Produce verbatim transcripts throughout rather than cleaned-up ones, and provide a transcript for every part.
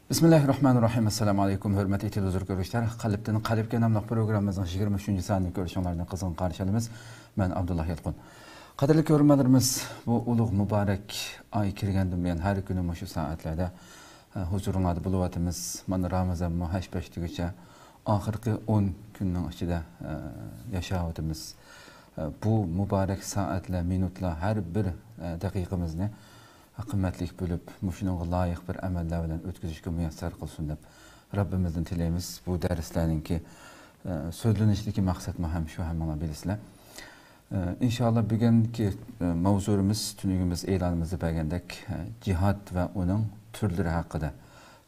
بىسمىللاھىررەھمانىررەھىم. ئەسسالامۇ ئەلەيكۇم، ھۆرمەتلىك تېلېۋىزور كۆرگۈچىلەر. قەلبتىن قەلبكە ناملىق پروگراممىمىزنىڭ يىگىرمە ئۈچىنچى سانىنى كۆرۈشۈڭلارنى قىزغىن قارشى ئالىمىز. مەن ئابدۇللا يالقۇن. قەدىرلىك كۆرۈرمەنلىرىمىز، بۇ ئۇلۇغ مۇبارەك ئاي كىرگەندىن بۇيان ھەر كۈنى مۇشۇ سائەتلەردە، ئە، ھۇزۇرۇڭلاردا بولۇۋاتىمىز. مانا رامىزانمۇ ھەش-پەش دېگۈچە ئاخىرقى ئون كۈننىڭ ئىچىدە، ئە، ياشاۋاتىمىز. ئە، بۇ مۇبارەك سائەتلەر، مىنۇتلار، ھەر بىر، ئە، دەقىقىمىزنى قىممەتلىك بىلىپ، مۇشۇنىڭغا لايىق بىر ئەمەللەر بىلەن ئۆتكۈزۈشكە مۇيەسسەر قىلسۇن دەپ رەببىمىزدىن تىلەيمىز. بۇ دەرسلەرنىڭكى، ئە، سۆزلىنىشتىكى مەقسەتمۇ ھەم شۇ، ھەممىڭلار بىلىسىلەر. ئە، ئىنشاللا بۈگۈنكى، ئە، ماۋزۇمىز تۈنۈگۈن بىز ئېلانىمىزدا بەرگەندەك، ئە، جىھاد ۋە ئۇنىڭ تۈرلىرى ھەققىدە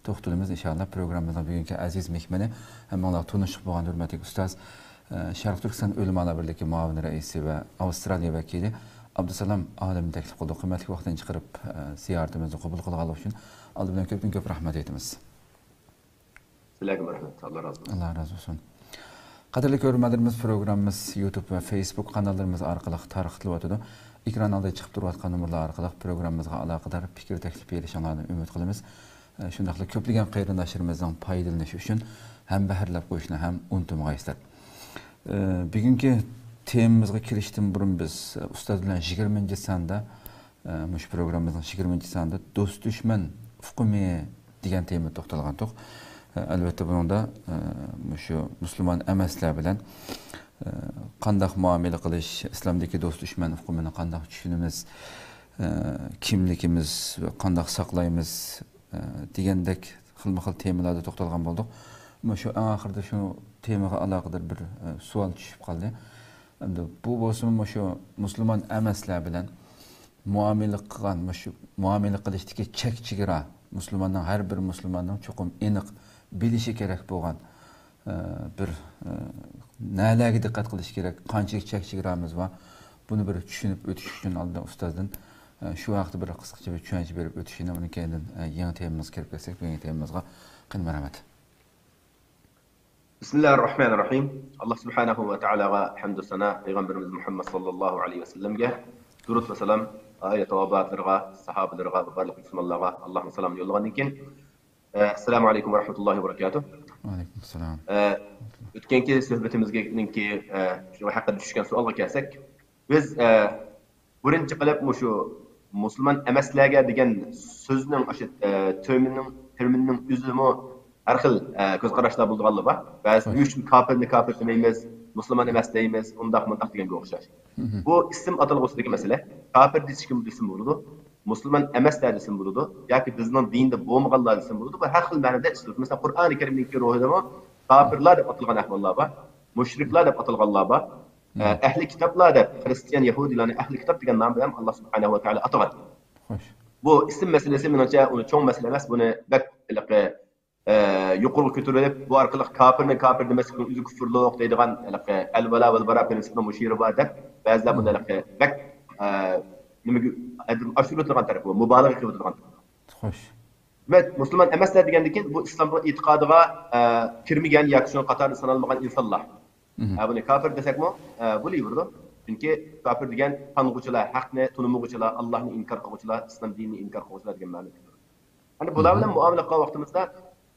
توختىلىمىز. ئىنشاللا پروگراممىمىزنىڭ بۈگۈنكى ئەزىز مېھمىنى، ھەممىڭلار تونۇشلۇق بولغان ھۆرمەتلىك ئۇستاز، ئە، شەرقىي تۈركىستان ئۆلىمالار بىرلىكى مۇئاۋىن رەئىسى ۋە ئاۋسترالىيە ۋەكىلى ئابدۇسالام ئالىمنى تەكلىپ قىلدۇق. قىممەتلىك ۋاقتىنى چىقىرىپ، ئە، زىيارىتىمىزنى قوبۇل قىلغانلىقى ئۈچۈن ئالدى بىلەن كۆپتىن كۆپ رەھمەت ئېيتىمىز. سىلەرگىمۇ رەھمەت. ئاللا رازى بولسۇن. ئاللا رازى بولسۇن. قەدىرلىك كۆرۈرمەنلىرىمىز، پروگراممىمىز يۇتۇب ۋە فېيسبۇك قاناللىرىمىز ئارقىلىق تارقىتىلىۋاتىدۇ. ئېكران ئالدىدا چىقىپ تۇرۇۋاتقان نومۇرلار ئارقىلىق پروگراممىمىزغا ئالاقىدار پىكىر تەكلىپ بېرىشىڭلارنى ئۈمىد قىلىمىز. ئە، شۇنداقلا كۆپلىگەن قېرىنداشلىرىمىزنىڭ پايدىلىنىشى ئۈچۈن ھەمبەھىرلەپ قويۇشنى ھەم ئۇنتۇمىغايسىلەر. ئە، بۈگۈنكى تېمىمىزغا كىرىشتىن بۇرۇن بىز، ئە، ئۇستاز بىلەن يىگىرمىنچى ساندا، ئە، مۇشۇ پروگراممىمىزنىڭ يىگىرمىنچى سانىدا دوست-دۈشمەن ئۇقۇمى دېگەن تېمىدا توختالغانتۇق. ئە، ئەلۋەتتە بۇنىڭدا، ئە، مۇشۇ مۇسۇلمان ئەمەسلەر بىلەن، ئە، قانداق مۇئامىلە قىلىش، ئىسلامدىكى دوست-دۈشمەن ئۇقۇمىنى قانداق چۈشىنىمىز، ئە، كىملىكىمىز ۋە قانداق ساقلايمىز، ئە، دېگەندەك خىلمۇ خىل تېمىلاردا توختالغان بولدۇق. مۇشۇ ئەڭ ئاخىرىدا شۇ تېمىغا ئالاقىدار بىر، ئە، سوئال چۈشۈپ قالدى. ئەمدى بۇ بولسىمۇ مۇشۇ مۇسۇلمان ئەمەسلەر بىلەن مۇئامىلە قىلغان، مۇشۇ مۇئامىلە قىلىشتىكى چەك چېگرا، مۇسۇلماننىڭ، ھەر بىر مۇسۇلماننىڭ چوقۇم ئېنىق بىلىشى كېرەك بولغان، ئە، بىر، ئە، نەلەرگە دىققەت قىلىش كېرەك، قانچىلىك چەك چېگرامىز بار، بۇنى بىر چۈشىنىپ ئۆتۈش ئۈچۈن ئالدىن ئۇستازدىن، ئە، شۇ ھەقتە بىر قىسقىچە بىر چۈشەنچە بېرىپ ئۆتۈشىنى، ئۇنىڭ كەينىدىن، ئە، يېڭى تېمىمىزغا كىرىپ كەتسەك، يېڭى تېمىمىزغا قېنى مەرھەمەت. بىسمىللاھىررەھمانىررەھىم. ئاللا سۇبھانەھۇ ۋە تائالاغا ھەمدۇ سانا، پەيغەمبىرىمىز مۇھەممەد ساللاللاھۇ ئەلەيھى ۋەسەللەمگە دۇرۇت ۋە سالام، ئائىلە تاۋابىئاتلىرىغا، ساھابىلىرىغا ۋە بارلىق مۇسۇلمانلارغا ئاللانىڭ سالامىنى يوللىغاندىن كېيىن، ئە، ئەسسالامۇ ئەلەيكۇم ۋە رەھمەتۇللاھى ۋە بەرىكاتۇھ. ۋەئەلەيكۇمۇسسالام. ئە، ئۆتكەنكى سۆھبىتىمىزنىڭكى، ئە، شۇ ھەققىدە چۈشكەن سوئالغا كەلسەك، بىز، ئە، بىرىنچى قىلىپ مۇشۇ مۇسۇلمان ئەمەسلەرگە دېگەن سۆزنىڭ، ئاشۇ، ئە، تېرمىننىڭ، تېرمىننىڭ ئۆزىمۇ ھەر خىل، ئە، كۆز قاراشلار بولىدىغانلار بار. بەزىدە مۇشۇ كاپىرنى كاپىر دېمەيمىز، مۇسۇلمان ئەمەس دەيمىز، ئۇنداق مۇنداق دېگەنگە ئوخشاش. بۇ ئىسىم ئاتالغۇسىدىكى مەسىلە. كاپىر دېسىكىم دېسىمۇ بولىدۇ، مۇسۇلمان ئەمەسلەر دېسىمۇ بولىدۇ، ياكى بىزنىڭ دىندا بولمىغانلار دېسىمۇ بولىدۇ. بۇ ھەر خىل مەنىدە ئىشلىتىلىدۇ. مەسىلەن، قۇرئانى كەرىمنىڭكى روھىدىمۇ كاپىرلار دەپ ئاتالغان ئەھۋاللار بار، مۇشرىكلار دەپ ئاتالغانلار بار. ئە، ئەھلى كىتابلار دەپ، خرىستىيان، يەھۇدىيلارنى ئەھلى كىتاب دېگەن نام بىلەن ئاللا سۇبھانەھۇ ۋە تائالا ئاتىغان. خوش. بۇ ئىسىم مەسىلىسى، مېنىڭچە، ئۇنى چوڭ مەسىلە ئەمەس، بۇنى بەك ھېلىقى، ئە، يۇقىرىغا كۆتۈرۈلۈپ، بۇ ئارقىلىق كاپىرنى كاپىر دېمەسلىكنىڭ ئۆزى كۇفۇرلۇق دەيدىغان ھېلىقى ئەل ۋەلا ۋەل بارا پىرىنسىپىنىڭ مۇشۇ يېرى بار دەپ، بەزىلەر بۇنى ھېلىقى بەك، ئە، نېمىگە، ئاشۇرۇۋېتىدىغان تەرىپى، مۇبالىغە قىلىۋېتىدىغان تەرىپى. خوش. دېمەك، مۇسۇلمان ئەمەسلەر دېگەندىن كېيىن، بۇ ئىسلام ئېتىقادىغا، ئە، كىرمىگەن ياكى شۇنىڭ قاتارىدا سانالمىغان ئىنسانلار. ئە، بۇنى كاپىر دېسەكمۇ، ئە، بولۇۋېرىدۇ. چۈنكى كاپىر دېگەن تانغۇچىلار، ھەقنى تونۇمىغۇچىلار، ئاللانى ئىنكار قىلغۇچىلار، ئىسلام دىنىنى ئىنكار قىلغۇچىلار دېگەن مەنىدە كېلىدۇ. ئەمدى بۇلار بىلەن مۇئامىلە قىلغان ۋاقتىمىزدا،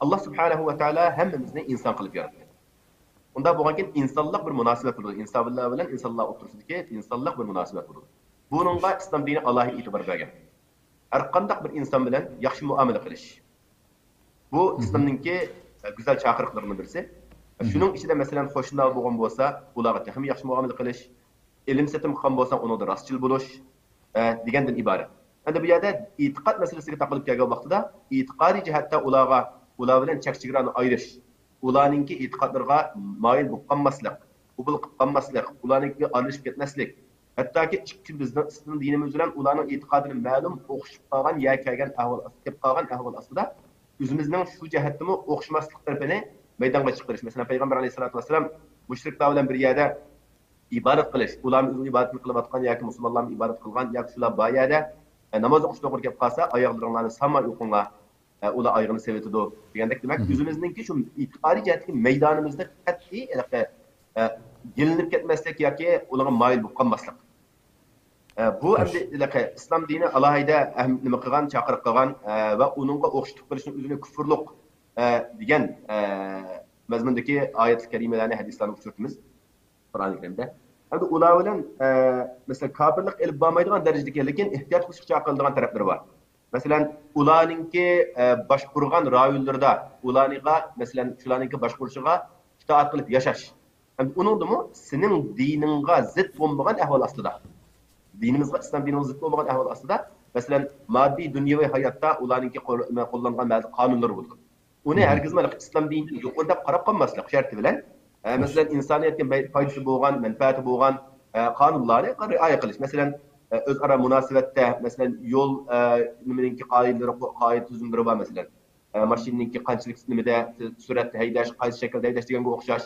ئاللا سۇبھانەھۇ ۋە تائالا ھەممىمىزنى ئىنسان قىلىپ ياراتتى. ئۇنداق بولغانكىن، ئىنسانلىق بىر مۇناسىۋەت بولىدۇ. ئىنسانلار بىلەن ئىنسانلار ئوتتۇرىسىدىكى ئىنسانلىق بىر مۇناسىۋەت بولىدۇ. بۇنىڭغا ئىسلام دىنى ئالاھىدە ئېتىبار بەرگەن. ھەر قانداق بىر ئىنسان بىلەن ياخشى مۇئامىلە قىلىش. بۇ ئىسلامنىڭكى، ئە، گۈزەل چاقىرىقلىرىنىڭ بىرسى. شۇنىڭ ئىچىدە، مەسىلەن، قوشنىلار بولغان بولسا، ئۇلارغا تېخىمۇ ياخشى مۇئامىلە قىلىش، ئېلىم-سېتىم قىلغان بولساڭ، ئۇنىڭدا راستچىل بولۇش، ئە، دېگەندىن ئىبارەت. ئەمدى بۇ يەردە ئېتىقاد مەسىلىسىگە تاقىلىپ كەلگەن ۋاقتىدا، ئېتىقادىي جەھەتتە ئۇلارغا، ئۇلار بىلەن چەك-چېگرانى ئايرىش، ئۇلارنىڭكى ئېتىقادلىرىغا مايىل بولۇپ قالماسلىق، قوبۇل قىلىپ قالماسلىق، ئۇلارنىڭكىگە ئارىلىشىپ كەتمەسلىك. ھەتتاكى ئىككى بىزنىڭ ئىسلام دىنىمىز بىلەن ئۇلارنىڭ ئېتىقادىنى مەلۇم ئوخشىشىپ قالغان يا كەلگەن ئەھۋال ئاستىدا، كېلىپ قالغان ئەھۋال ئاستىدا، ئۆزىمىزنىڭ شۇ جەھەتتىمۇ ئوخشىماسلىق تەرىپىنى مەيدانغا چىقىرىش. مەسىلەن، پەيغەمبەر ئەلەيھىسسالاتۇ ۋەسسالام مۇشرىكلار بىلەن بىر يەردە ئىبادەت قىلىش، ئۇلارمۇ ئۆزىنىڭ ئىبادىتىنى قىلىۋاتقان ياكى مۇسۇلمانلارمۇ ئىبادەت قىلغان ياكى شۇلار بار يەردە، ئە، ناماز ئوقۇش توغرا كەپ قالسا، ئاياغلىرىڭلارنى سالماي ئوقۇڭلار، ئە، ئۇلار ئايىغىنى سېلىۋېتىدۇ دېگەندەك. دېمەك، ئۆزىمىزنىڭكى شۇ ئېتىقادىي جەھەتتىكى مەيدانىمىزنى قەتئىي، ھېلىقى، ئە، يېلىنىپ كەتمەسلىك ياكى ئۇلارغا مايىل بولۇپ قالماسلىق. ئە، بۇ ئەمدى ئىسلام دىنى ئالاھىدە ئەھم-، نېمە قىلغان، چاقىرىق قىلغان، ئە، ۋە ئۇنىڭغا ئوخشىتىپ قىلىشنى ئۆزىنى كۇفرلۇق، ئە، دېگەن، ئە، مەزمۇندىكى ئايەت كەرىمىلەرنى، ھەدىسلەرنى ئۇچرىتىمىز قۇرئان كەرىمدە. ئەمدى ئۇلار بىلەن، ئە، مەسىلەن، كاپىرلىق ئېلىپ بارمايدىغان دەرىجىدىكى، لېكىن ئېھتىيات قىلىشقا چاقىرىدىغان تەرەپلىرى بار. مەسىلەن، ئۇلارنىڭكى، ئە، باشقۇرغان رايونلىرىدا، ئۇلارنىڭغا، مەسىلەن، شۇلارنىڭكى باشقۇرۇشىغا ئىتائەت قىلىپ ياشاش. ھەم ئۇنىڭدىمۇ سېنىڭ دىنىڭغا زىت بولمىغان ئەھۋال ئاستىدا. دىنىمىزغا، ئىسلام دىنىمىزغا زىت بولمىغان ئەھۋال ئاستىدا، مەسىلەن، ماددىي دۇنيەۋى ھاياتتا ئۇلارنىڭكى قول-، قوللانغان بەزى قانۇنلىرى بولىدۇ. ئۇنى ھەرگىزمۇ ئىسلام دىنىدىن يۇقىرى دەپ قاراپ قالماسلىق شەرتى بىلەن، ئە، مەسىلەن، ئىنسانىيەتكە مەي-، پايدىسى بولغان، مەنپەئەتى بولغان، ئە، قانۇنلارنى رىئايە قىلىش. مەسىلەن، ئە، ئۆزئارا مۇناسىۋەتتە، مەسىلەن، يول، ئە، نېمىنىڭكى قائىدىلىرى، قائىدە تۈزۈملىرى بار، مەسىلەن. ئە، ماشىنىنىڭكى قانچىلىك نېمىدە، سۈرئەتتە ھەيدەش، قايسى شەكىلدە ھەيدەش دېگەنگە ئوخشاش.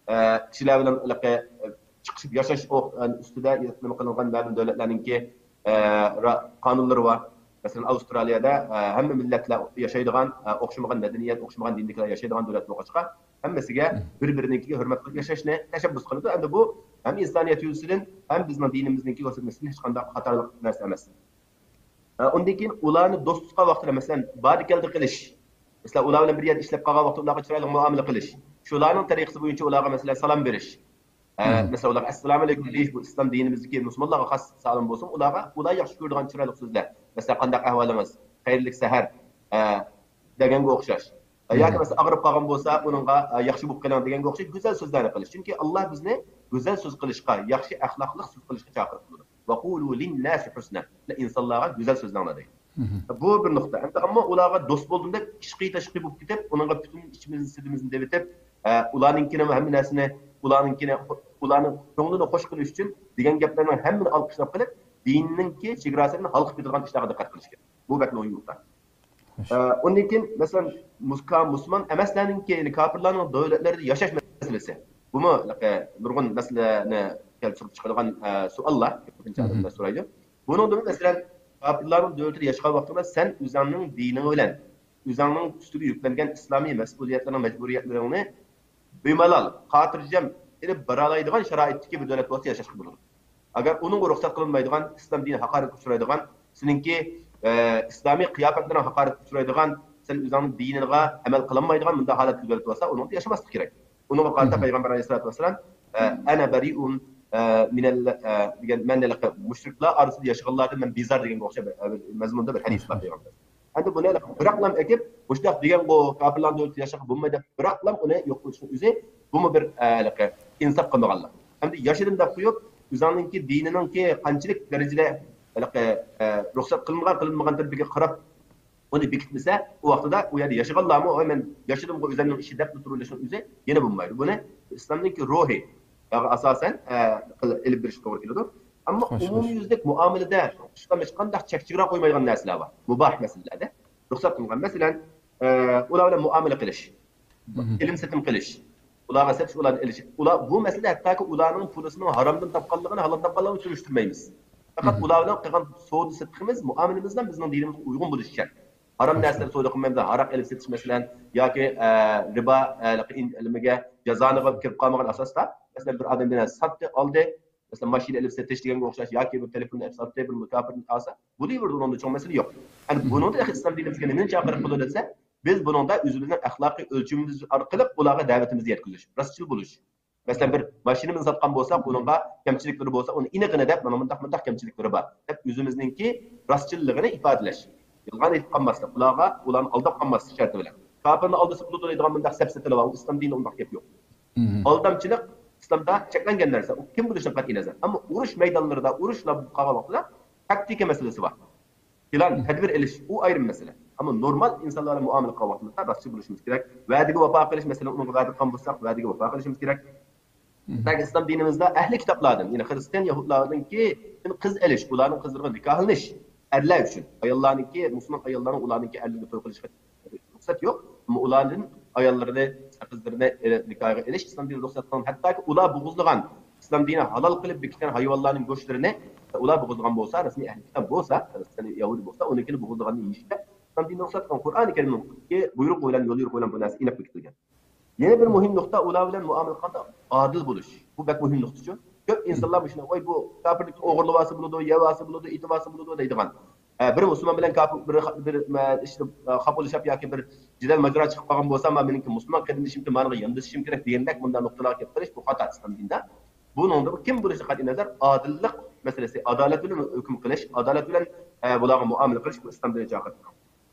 ئە، كىشىلەر بىلەن ھېلىقى، ئە، چىقىشىپ ياشاش ئوق-، ئە، ئۈستىدە نېمە قىلىنغان مەلۇم دۆلەتلەرنىڭكى، ئە، را-، قانۇنلىرى بار. مەسىلەن، ئاۋسترالىيەدە، ئە، ھەممە مىللەتلەر ياشايدىغان، ئە، ئوخشىمىغان مەدەنىيەت، ئوخشىمىغان دىندىكىلەر ياشايدىغان دۆلەت بولغاچقا، ھەممىسىگە بىر-بىرىنىڭكىگە ھۆرمەت قىلىپ ياشاشنى تەشەببۇس قىلىدۇ. ئەمدى بۇ ھەم ئىنسانىيەت يۈزىسىدىن، ھەم بىزنىڭ دىنىمىزنىڭكى كۆرسەتمىسىدىن ھېچقانداق خاتالىق نەرسە ئەمەس. ئە، ئۇندىن كېيىن ئۇلارنى دوست تۇتقان ۋاقتىدا، مەسىلەن، باردى كەلدى قىلىش، مەسىلەن، ئۇلار بىلەن بىر يەردە ئىشلەپ قالغان ۋاقتىدا ئۇلارغا چىرايلىق مۇئامىلە قىلىش، شۇلارنىڭ تەرىقىسى بويىچە ئۇلارغا، مەسىلەن، سالام بېرىش، ئە، مەسىلەن، ئۇلارغا ئەسسالامۇ ئەلەيكۇم دېيىش، بۇ ئىسلام دىنىمىزدىكى مۇسۇلمانلارغا خاس سالام بولسۇن، ئۇلارغا ئۇلار ياخشى كۆرىدىغان چىرايلىق سۆزلەر، مەسىلەن، قانداق ئەھۋالىڭىز، خەيرلىك سەھەر، ئە، دېگەنگە ئوخشاش. ياكى مەسىلەن، ئاغرىپ قالغان بولسا، ئۇنىڭغا، ئە، ياخشى بولۇپ قېلىڭ دېگەنگە ئوخشاش گۈزەل سۆزلەرنى قىلىش. چۈنكى ئاللا بىزنى گۈزەل سۆز قىلىشقا، ياخشى ئەخلاقلىق سۆز قىلىشقا چاقىرىپ قالىدۇ. ۋەقۇلۇ لىنناسى ھۇسنا. ئىنسانلارغا گۈزەل سۆزلەڭلار دەيدۇ. بۇ بىر نۇقتا. ئەمدى ئەمما ئۇلارغا دوست بولدۇم دەپ، ئىشقى تاشقى بولۇپ كېتىپ، ئۇنىڭغا پۈتۈن ئىچىمىزنى، سىدىمىزنى دېۋىتىپ، ئە، ئۇلارنىڭكىنى ھەممە نەرسىنى، ئۇلارنىڭكىنى، ئۇلارنىڭ كۆڭلىنى خۇش قىلىش ئۈچۈن دېگەن گەپلەرنىڭ ھەممىنى ئالقىشلاپ قېلىپ، دىننىڭكى چېگراسىدىن ھالقىپ كېتىدىغان ئىشلارغا دىققەت قىلىش كېرەك. بۇ بەك مۇھىم نۇقتا. ئە، ئۇندىن كېيىن، مەسىلەن، مۇس-، كا-، مۇسۇلمان ئەمەسلەرنىڭكى، يەنى كاپىرلارنىڭ دۆلەتلىرىدە ياشاش مەسىلىسى. بۇمۇ، ئە، نۇرغۇن مەسىلىنى كەلتۈرۈپ چىقىدىغان، ئە، سوئاللار. كۆپىنچە ئادەملەر سورايدۇ. بۇنىڭدىمۇ، مەسىلەن، كاپىرلارنىڭ دۆلىتىدە ياشىغان ۋاقتىڭدا سەن ئۆزۈڭنىڭ دىنىڭ بىلەن ئۆزۈڭنىڭ ئۈستىگە يۈكلەنگەن ئىسلامىي مەسئۇلىيەتلىرىڭ، مەجبۇرىيەتلىرىڭنى بىمالال، خاتىرجەم ئېلىپ بارالايدىغان شارائىتتىكى بىر دۆلەت بولسا ياشاشقا بولىدۇ. ئەگەر ئۇنىڭغا رۇخسەت قىلىنمايدىغان، ئىسلام دىنى ھاقارەتكە ئۇچرايدىغان، سېنىڭكى، ئە، ئىسلامىي قىياپەتلىرىڭ ھاقارەتكە ئۇچرايدىغان، سەن ئۆزۈڭنىڭ دىنىڭغا ئەمەل قىلالمايدىغان مۇنداق ھالەتتىكى دۆلەت بولسا، ئۇنىڭدا ياشىماسلىق كېرەك. ئۇنىڭغا قارىتا پەيغەمبەر ئەلەيھىسسالاتۇ ۋەسسالام، ئە، «ئەنە بەرىئۇن، ئە، مىنەل، ئە، دېگەن، مەن ھېلىقى مۇشرىكلار ئارىسىدا ياشىغانلاردىن مەن بىزار» دېگەنگە ئوخشاش بىر، بىر مەزمۇندا بىر ھەدىس بار پەيغەمبەر. ئەمدى بۇنى بىراقلام ئېكىپ، مۇشۇنداق دېگەنغۇ، كاپىرلارنىڭ دۆلىتىدە ياشاشقا بولمايدۇ دەپ بىراقلام ئۇنى يوق قىلىشنىڭ ئۆزى، بۇمۇ بىر، ئە، ھېلىقى ئىنساپ قىلمىغانلىق. ئەمدى ياشىدىم دەپ قويۇپ، ئۆزۈڭنىڭكى دىنىنىڭكى قانچىلىك دەرىجىدە ھېلىقى، ئە، رۇخسەت قىلىنغان، قىلىنمىغان تەرىپىگە قاراپ، ئۇنى بېكىتمىسە، ئۇ ۋاقتىدا ئۇ يەردە ياشىغانلارمۇ، «ۋاي، مەن ياشىدىمغۇ، ئۆزۈمنىڭ ئىشى» دەپ تۇرۇۋېلىشنىڭ ئۆزى يەنە بولمايدۇ. بۇنى ئىسلامنىڭكى روھى، ياغى ئاساسەن، ئە، قىل-، ئېلىپ بېرىشقا توغرا كېلىدۇ. ئەمما ئومۇميۈزلۈك مۇئامىلىدە ئىسلام ھېچقانداق چەك-چېگرا قويمايدىغان نەرسىلەر بار. مۇباھ مەسىلىلەردە رۇخسەت قىلىنغان. مەسىلەن، ئە، ئۇلار بىلەن مۇئامىلە قىلىش، ئېلىم-سېتىم قىلىش، ئۇلارغا سېتىش، ئۇلاردىن ئېلىش. ئۇلار، بۇ مەسىلىدە ھەتتاكى ئۇلارنىڭ پۇلىسىنىڭ ھارامدىن تاپقانلىقىنى، ھالالدىن تاپقانلىقىنى سۈرۈشتۈرمەيمىز. پەقەت ئۇلار بىلەن قىلغان سودا-سېتىقىمىز، مۇئامىلىمىزنىڭ بىزنىڭ دىنىمىزغا ئۇيغۇن بولۇشى شەرت. ھارام نەرسىلەر سودا قىلمايمىز، ھاراق ئېلىپ سېتىش مەسىلەن، ياكى، ئە، رىبا، ئە، نېمىگە، جازانىغا كىرىپ قالمىغان ئاساستا، مەسىلەن، بىر ئادەم بىلەن ساتتى، ئالدى، مەسىلەن، ماشىنا ئېلىپ سېتىش دېگەنگە ئوخشاش، ياكى بىر تېلېفون ئېلىپ ساتتى، بىر مۇكاپاتنى ئالسا، بولۇۋېرىدۇ، ئۇنىڭدا چوڭ مەسىلە يوق. ئەمدى بۇنىڭدا ئىسلام دىنىمىزگە نېمىنى چاقىرىق قىلىدۇ دېسە، بىز بۇنىڭدا ئۆزىمىزنىڭ ئەخلاقىي ئۆلچىمىمىز ئارقىلىق ئۇلارغا دەۋىتىمىزنى يەتكۈزۈش، راستچىل بولۇش. مەسىلەن، بىر ماشىنىمىزنى ساتقان بولساق، ئۇنىڭغا كەمچىلىكلىرى بولسا، ئۇنى ئېنىقىنى دەپ، مانا مۇنداق، مۇنداق كەمچىلىكلىرى بار دەپ، ئۆزىمىزنىڭكى راستچىللىقىنى ئىپادىلەش. يالغان ئېيتىپ قالماسلىق، ئۇلارغا، ئۇلارنى ئالداپ قالماسلىق شەرتى بىلەن. كاپىرنى ئالدىسا بولىدۇ دەيدىغان مۇنداق سەپسەتىلەر بار، ئۇ ئىسلام دىنىدا ئۇنداق گەپ يوق. ئالدامچىلىق ئىسلامدا چەكلەنگەن نەرسە، ئۇ كىم بولۇشىدىن قەتئىي نەزەر. ئەمما ئۇرۇش مەيدانلىرىدا، ئۇرۇشلار بولۇپ قالغان ۋاقتىدا تاكتىكا مەسىلىسى بار. پىلان، تەدبىر ئېلىش، ئۇ ئايرىم مەسىلە. ئەمما نورمال ئىنسانلار بىلەن مۇئامىلە قىلغان ۋاقتىمىزدا راستچىل بولۇشىمىز كېرەك. ۋەدىگە ۋاپا قىلىش، مەسىلەن، ئۇنىڭغا ۋەدە قىلغان بولساق، ۋەدىگە ۋاپا قىلىشىمىز كېرەك. ھەتتاكى ئىسلام دىنىمىزدا ئەھلى كىتابلاردىن، يەنى خىرىستىيان، يەھۇدلارنىڭكى قىز ئېلىش، ئۇلارنىڭ قىزلىرىغا نىكاھلىنىش ئەرلەر ئۈچۈن. ئاياللارنىڭكى، مۇسۇلمان ئاياللارنىڭ ئۇلارنىڭكى ئەرلىرىگە توي قىلىشقا رۇخسەت يوق. ئەمما ئۇلاردىن ئاياللىرىنى، قىزلىرىنى، ئە، نىكاھقا ئېلىش ئىسلام دىنى رۇخسەت قىلغان. ھەتتاكى ئۇلار بوغۇزلىغان، ئىسلام دىنى ھالال قىلىپ بېكىتكەن ھايۋانلارنىڭ گۆشلىرىنى ئۇلار بوغۇزلىغان بولسا، رەسمىي ئەھلى كىتاب بولسا، خىرىستىيان، يەھۇدىي بولسا، ئۇنىڭكىنى بوغۇزلىغاننى يېيىشكە ئىسلام دىنى رۇخسەت قىلغان. قۇرئانى كەرىمنىڭكى بۇيرۇقى بىلەن، يوليورۇقى بىلەن بۇ نەرسە ئېنىق بېكىتىلگەن. يەنە بىر مۇھىم نۇقتا، ئۇلار بىلەن مۇئامىلە قىلغاندا ئادىل بولۇش. بۇ بەك مۇھىم نۇقتىچۇ. كۆپ ئىنسانلار مۇشۇنداق، ۋاي، بۇ كاپىرنىڭكى ئوغرىلاۋالسا بولىدۇ، يەۋالسا بولىدۇ، ئېتىۋالسا بولىدۇ دەيدىغان. ھە، بىر مۇسۇلمان بىلەن كاپىر بىر، بىر، مە، ئىشتا، ئە، خاپىلىشىپ ياكى بىر جېدەل ماجىرا چىقىپ قالغان بولسا، ما مېنىڭكى مۇسۇلمان قېرىندىشىمكەن، مانىڭغا ياندىشىشىم كېرەك دېگەندەك مۇنداق نۇقتىلارغا كېلىپ قېلىش، بۇ خاتا ئىسلام دىنىدا. بۇنىڭدا كىم بولۇشى قەتئىي نەزەر، ئادىللىق مەسىلىسى، ئادالەت بىلەن ھۆكۈم قىلىش، ئادالەت بىلەن، ئە، بۇلارغا مۇئامىلە قىلىش، بۇ ئىسلام دىنى چاقىرىدۇ.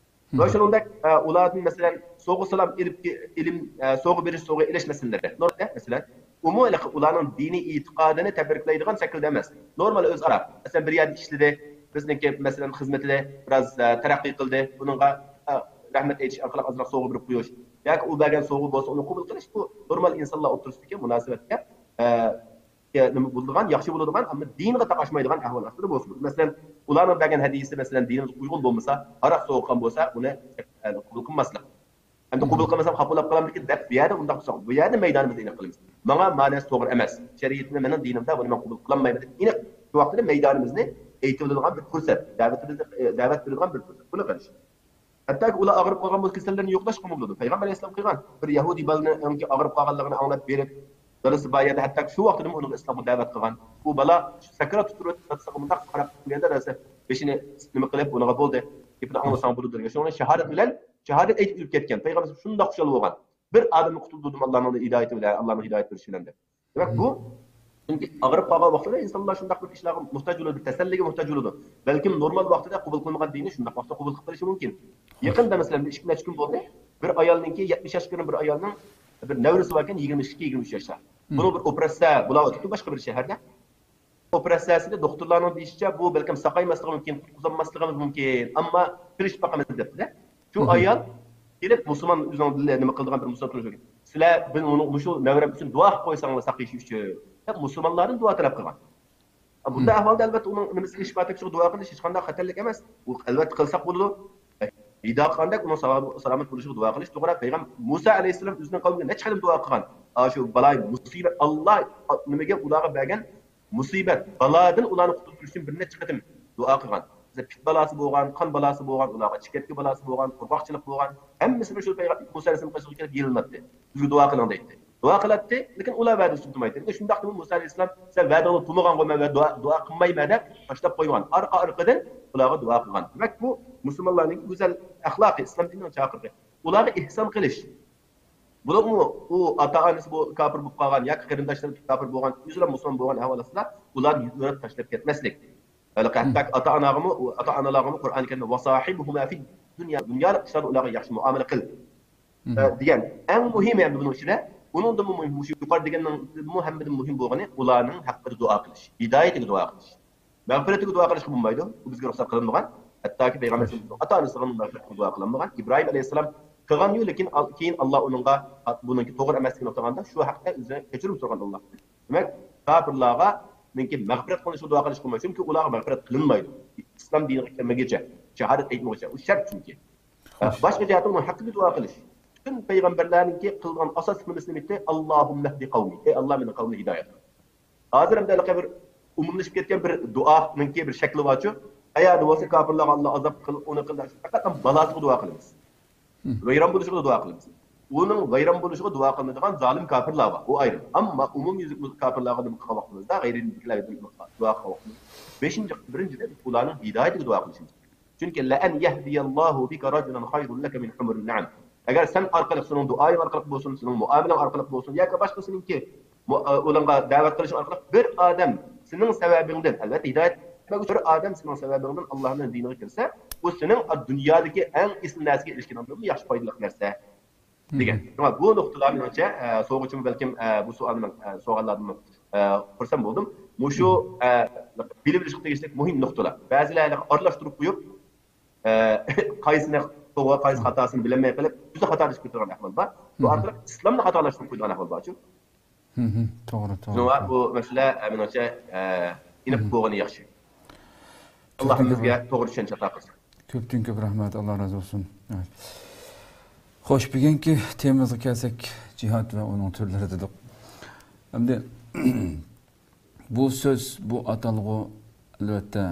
ۋە شۇنىڭدەك، ئە، ئۇلاردىن، مەسىلەن، سوۋغا سالام ئېلىپ، ئېلىم، ئە، سوۋغا بېرىش، سوۋغا ئېلىش مەسىلىلىرى. نۇردا، مەسىلەن، ئۇمۇ ھېلىقى ئۇلارنىڭ دىنىي ئېتىقادىنى تەبرىكلەيدىغان شەكىلدە ئەمەس. نورمال ئۆزئارا. مەسىلەن، بىر يەردە ئىشلىدى، بىزنىڭكى، مەسىلەن، خىزمىتىدە بىراز، ئە، تەرەققىي قىلدى. بۇنىڭغا، ئە، رەھمەت ئېيتىش ئارقىلىق ئازراق سوۋغا بېرىپ قويۇش. ياكى ئۇ بەرگەن سوۋغا بولسا، ئۇنى قوبۇل قىلىش، بۇ نورمال ئىنسانلار ئوتتۇرىسىدىكى مۇناسىۋەتكە، ئە، نېمە بولىدىغان، ياخشى بولىدىغان، ئەمما دىنغا تاقاشمايدىغان ئەھۋال ئاستىدا بولسۇن. مەسىلەن، ئۇلارنىڭ بەرگەن ھەدىيىسى، مەسىلەن، دىنىمىزغا ئۇيغۇن بولمىسا، ھاراق سوۋغا قىلغان بولسا، ئۇنى، ئە، قوبۇل قىلماسلىق. ئەمدى قوبۇل قىلمىسام خاپا بولۇپ قالامدىكىن دەپ، بۇ يەردە مۇنداق قىلساق، بۇ يەردە مەيدانىمىزنى ئېنىق قىلىمىز. ماڭا مانەسى توغرا ئەمەس. شەرىئىتىمدە، مېنىڭ دىنىمدا بۇنى مەن قوبۇل قىلالمايمەن دەپ ئېنىق شۇ ۋاقىتتا مەيدانىمىزنى ئېيتىۋېلىدىغان بىر پۇرسەت، دەۋەتىمىزنى، ئە، دەۋەت بېرىدىغان بىر پۇرسەت. بۇنى قىلىش. ھەتتاكى ئۇلار ئاغرىپ قالغان بولسا كېسەللىرىنى يوقلاشقىمۇ بولىدۇ. پەيغەمبەر ئەلەيھىسسالام قىلغان. بىر يەھۇدىي بالىنىڭكى ئاغرىپ قالغانلىقىنى ئاڭلاپ بېرىپ، دادىسى بار يەردە، ھەتتاكى شۇ ۋاقتىدىمۇ ئۇنىڭغا ئىسلامغا دەۋەت قىلغان. ئۇ بالا سەكرات تۇرۇپ دادىسىغا مۇنداق قاراپ تۇرغان يەردە دادىسى بېشىنى نېمە قىلىپ، ئۇنىڭغا بولدى، گېپىنى ئاڭلىساڭ بولىدۇ دېگەن. شۇڭا شاھادەت بىلەن، شاھادەت ئېيتىپ ئۆلۈپ كەتكەن. پەيغەمبەر شۇنداق خۇشال بولغان. بىر ئادەمنى قۇتۇلدۇردۇم ئاللانىڭ ھىدايىتى بىلەن، ئاللانىڭ ھىدايەت بېرىشى بىلەن دەپ. دېمەك، بۇ چۈنكى ئاغرىپ قالغان ۋاقتىدا ئىنسانلار شۇنداق بىر ئىشلارغا موھتاج بولىدۇ، بىر تەسەللىگە موھتاج بولىدۇ. بەلكىم نورمال ۋاقتىدا قوبۇل قىلمىغان دىننى شۇنداق ۋاقىتتا قوبۇل قىلىپ قېلىشى مۇمكىن. يېقىندا، مەسىلەن، بىر ئىككى نەچچە كۈن بولدى، بىر ئايالنىڭكى يەتمىش ياشقا كىرگەن بىر ئايالنىڭ بىر نەۋرىسى باركەن، يىگىرمە ئىككى، يىگىرمە ئۈچ ياشتا. بۇنىڭ بىر ئوپېراتسىيە بولاۋاتىدۇ باشقا بىر شەھەردە. ئوپېراتسىيەسىدە دوختۇرلارنىڭ دېيىشىچە، بۇ بەلكىم ساقايماسلىقى مۇمكىن، قۇتقۇزالماسلىقىمىز مۇمكىن، ئەمما تىرىشىپ باقىمىز دەپتىدە. شۇ ئايال كېلىپ، مۇسۇلمان ئۆزىنىڭ دىنى نېمە قىلىدىغان بىر مۇسۇلمان تونۇشى، سىلەر بۇنى، مۇشۇ نەۋرەم ئۈچۈن دۇئا قىلىپ قويساڭلار ساقىيىشى ئۈچۈن دەپ، مۇسۇلمانلاردىن دۇئا تەلەپ قىلغان. بۇنداق ئەھۋالدا، ئەلۋەتتە، ئۇنىڭ نېمىسى ئىش بار، تەكشۈرۈپ دۇئا قىلىش ھېچقانداق خەتەرلىك ئەمەس. ئۇ، ئەلۋەتتە، قىلساق بولىدۇ. پەيدا قىلغاندەك ئۇنىڭ ساغ-، سالامەت بولۇشىغا دۇئا قىلىش توغرا. پەيغەمبەر مۇسا ئەلەيھىسسالام ئۆزىنىڭ قەۋمىگە نەچچە قېتىم دۇئا قىلغان. ئاشۇ بالا مۇسىبەت، ئاللا نېمىگە ئۇلارغا بەرگەن مۇسىبەت، بالادىن ئۇلارنى قۇتۇلدۇرۇش ئۈچۈن بىر نەچچە قېتىم دۇئا قىلغان. مەسىلەن، پىت بالاسى بولغان، قان بالاسى بولغان، ئۇلارغا چېكەتكە بالاسى بولغان، قۇرغاقچىلىق بولغان، ھەممىسى شۇ پەيغەمبەر مۇسا ئەلەيھىسسالام قېشىغا كېلىپ يېلىناتتى. بىزگە دۇئا قىلىڭ دەيتتى. دۇئا قىلاتتى، لېكىن ئۇلار ۋەدىسىنى تۇتمايتتى. لېكىن شۇنداقتىمۇ مۇسا ئەلەيھىسسالام، سەن ۋەدىڭنى تۇتمىغانغۇ، مەن دۇئا، دۇئا قىلمايمەن دەپ تاشلاپ قويمىغان. ئارقا-ئارقىدىن ئۇلارغا دۇئا قىلغان. دېمەك، بۇ مۇسۇلمانلارنىڭ گۈزەل ئەخلاقى، ئىسلام دىنىنىڭ چاقىرىقى. ئۇلارغا ئېھسان قىلىش. بولۇپمۇ ئۇ ئاتا-ئانىسى بۇ كاپىر بولۇپ قالغان ياكى قېرىنداشلىرى كاپىر بولغان، ئۆزىلا مۇسۇلمان بولغان ئەھۋال ئاستىدا ئۇلارنى يۈزلىرىنى تاشلاپ كەتمەسلىك. ھېلىقى ھەتتاكى ئاتا-ئاناغىمۇ، ئاتا-ئانىلارغىمۇ قۇرئان كەرىمدە «ۋاساھىبھۇما فىد دۇنيا»، دۇنيالىق ئىشلاردا ئۇلارغا ياخشى مۇئامىلە قىل، ئە، دېگەن. ئەڭ مۇھىمى ئەمدى بۇنىڭ ئىچىدە، ئۇنىڭدىنمۇ مۇھىم، مۇشۇ يۇقىرى دېگەننىڭدىنمۇ ھەممىدىن مۇھىم بولغىنى ئۇلارنىڭ ھەققىدە دۇئا قىلىش، ھىدايىتىگە دۇئا قىلىش. مەغپىرىتىگە دۇئا قىلىشقا بولمايدۇ. بۇ بىزگە رۇخسەت قىلىنمىغان. ھەتتاكى پەيغەمبەر ئەلەيھىسسالام ئاتا-ئانىسىغا مەغپىرەتكە دۇئا قىلالمىغان. ئىبراھىم ئەلەيھىسسالام قىلغانىدى، لېكىن ئال-، كېيىن ئاللا ئۇنىڭغا بۇنىڭكى توغرا ئەمەسلىكىنى ئۇقتۇرغاندا، شۇ ھەقتە ئۆزىنى كەچۈرۈم سورىغان ئاللا. دېمەك، كاپىرلارغا نىڭكى مەغپىرەت قىلىنىشىغا دۇئا قىلىشقا بولمايدۇ. چۈنكى ئۇلارغا مەغپىرەت قىلىنمايدۇ. ئىسلام دىنىغا كەلمىگۈچە، شاھادەت ئېيتمىغۇچە. ئۇ شەرت چۈنكى. خوش. باشقا جەھەتتىن ئۇنىڭ ھەققىدە دۇئا قىلىش. پۈتۈن پەيغەمبەرلەرنىڭكى قىلغان ئاساسلىق نېمىسى نېمە ئىدى؟ «ئاللاھۇممەھدى قەۋمى». ئەي ئاللا، مېنىڭ قەۋمىمنى ھىدايەت قىل. ھازىر ئەمدى ھېلىقى بىر ئومۇملىشىپ كەتكەن بىر دۇئانىڭكى بىر شەكلى بارچۇ. قەيەردە بولسا كاپىرلارغا ئاللا ئازاب قىل، ئۇنى قىل، پەقەت بالاسىغا دۇئا قىلىمىز. ۋەيران بولۇشىغا دۇئا قىلىمىز. ئۇنىڭ ۋەيران بولۇشىغا دۇئا قىلمايدىغان زالىم كاپىرلار بار، ئۇ ئايرى. ئەمما ئومۇميۈزلۈك كاپىرلارغا نېمە قىلغان ۋاقتىمىزدا، غەيرىي دىنلىكلەرگە دۇئا قىلغان ۋاقتىمىزدا، بىرىنچىدىن، ئۇلارنىڭ ھىدايىتىگە دۇئا قىلىشىمىز. چۈنكى «لەئەن يەھدىيەللاھۇ بىكە رەجۇلەن خەيرۇن لەكە مىن ھۇمۇرىن نەئەم». ئەگەر سەن ئارقىلىق، سېنىڭ دۇئايىڭ ئارقىلىق بولسۇن، سېنىڭ مۇئامىلەڭ ئارقىلىق بولسۇن ياكى باشقىسىنىڭكى مۇ-، ئۇلارغا دەۋەت قىلىش ئارقىلىق بىر ئادەم سېنىڭ سەۋەبىڭدىن، ئەلۋەتتە، ھىدايەت بەرگۈچى بىر ئادەم سېنىڭ سەۋەبىڭدىن ئاللانىڭ دىنىغا كىرسە، بۇ سېنىڭ دۇنيادىكى ئەڭ ئېسىل نەرسىگە ئېرىشكىنىڭدىنمۇ ياخشى پايدىلىق نەرسە. دېگەن. شۇڭا بۇ نۇقتىلار مېنىڭچە، ئە، سوغۇچىمۇ بەلكىم، ئە، بۇ سوئالنىڭ، ئە، سوئاللاردىن، ئە، خۇرسەن بولدۇم. مۇشۇ، ئە، بىلىۋېلىشقا تېگىشلىك مۇھىم نۇقتىلار. بەزىلەر ئارىلاشتۇرۇپ قويۇپ، ئە، قايسىنى توغرا، قايسى خاتاسىنى بىلەلمەي قېلىپ، ئۆزى خاتا دېيىپ كېتىدىغان ئەھۋال بار. بۇ ئارقىلىق ئىسلامنى خاتالاشتۇرۇپ قويىدىغان ئەھۋال بارچۇ. توغرا، توغرا، شۇڭا بۇ مەسىلە، ئە، مېنىڭچە، ئە، ئېنىق بولغىنى ياخشى. ئاللا ھەممىمىزگە توغرا چۈشەنچە ئاتا قىلسۇن. كۆپتىن كۆپ رەھمەت، ئاللا رازى بولسۇن. خوش، بۈگۈنكى تېمىمىزغا كەلسەك، جىھاد ۋە ئۇنىڭ تۈرلىرى دېدۇق. ئەمدى بۇ سۆز، بۇ ئاتالغۇ، ئەلۋەتتە،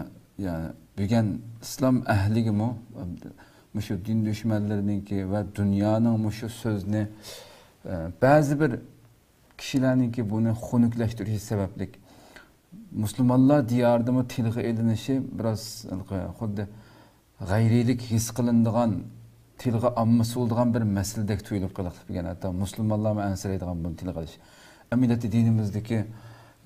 يەنى بۈگۈن ئىسلام ئەھلىگىمۇ، مۇشۇ دىن دۈشمەنلىرىنىڭكى ۋە دۇنيانىڭ مۇشۇ سۆزنى، ئە، بەزى بىر كىشىلەرنىڭكى بۇنى خۇنۈكلەشتۈرۈشى سەۋەبلىك، مۇسۇلمانلار دىيارىدىمۇ تىلغا ئېلىنىشى بىراز خۇددى غەيرىيلىك ھېس قىلىنىدىغان، تىلغا ئالمىسا بولىدىغان بىر مەسىلىدەك تۇيۇلۇپ قېلىپتىكەن. ھەتتا مۇسۇلمانلارمۇ ئەنسىرەيدىغان بۇنى تىلغا ئېلىش. ئەمەلىيەتتە دىنىمىزدىكى،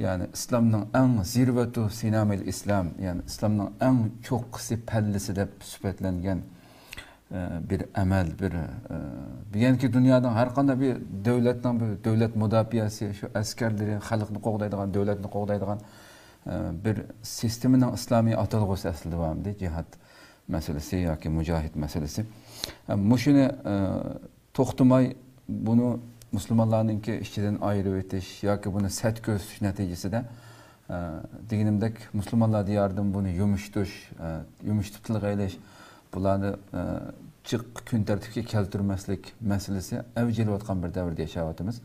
يەنى ئىسلامنىڭ ئەڭ زىرۋەتۇ سىنامىل ئىسلام، يەنى ئىسلامنىڭ ئەڭ چوققىسى پەللىسى دەپ سۈپەتلەنگەن، ئە، بىر ئەمەل، بىر، ئە، بۈگۈنكى دۇنيانىڭ ھەر قانداق بىر دۆلەتنىڭ بىر دۆلەت مۇداپىئەسى، شۇ ئەسكەرلىرى، خەلقنى قوغدايدىغان، دۆلەتنى قوغدايدىغان، ئە، بىر سىستېمىنىڭ ئىسلامىي ئاتالغۇسى ئەسلىدە بارمىدى؟ جىھاد مەسىلىسى ياكى مۇجاھىد مەسىلىسى. ئە، مۇشۇنى، ئە، توختىماي بۇنى مۇسۇلمانلارنىڭكى ئىچىدىن ئايرىۋېتىش ياكى بۇنى سەت كۆرسىتىش نەتىجىسىدە، ئە، دېگىنىمدەك، مۇسۇلمانلار دىيارىدىن بۇنى يۇمشىتىش، ئە، يۇمشىتىپ تىلغا ئېلىش، بۇلارنى، ئە، جىق كۈن تەرتىپكە كەلتۈرمەسلىك مەسىلىسى ئەۋج ئېلىۋاتقان بىر دەۋردە ياشاۋاتىمىز.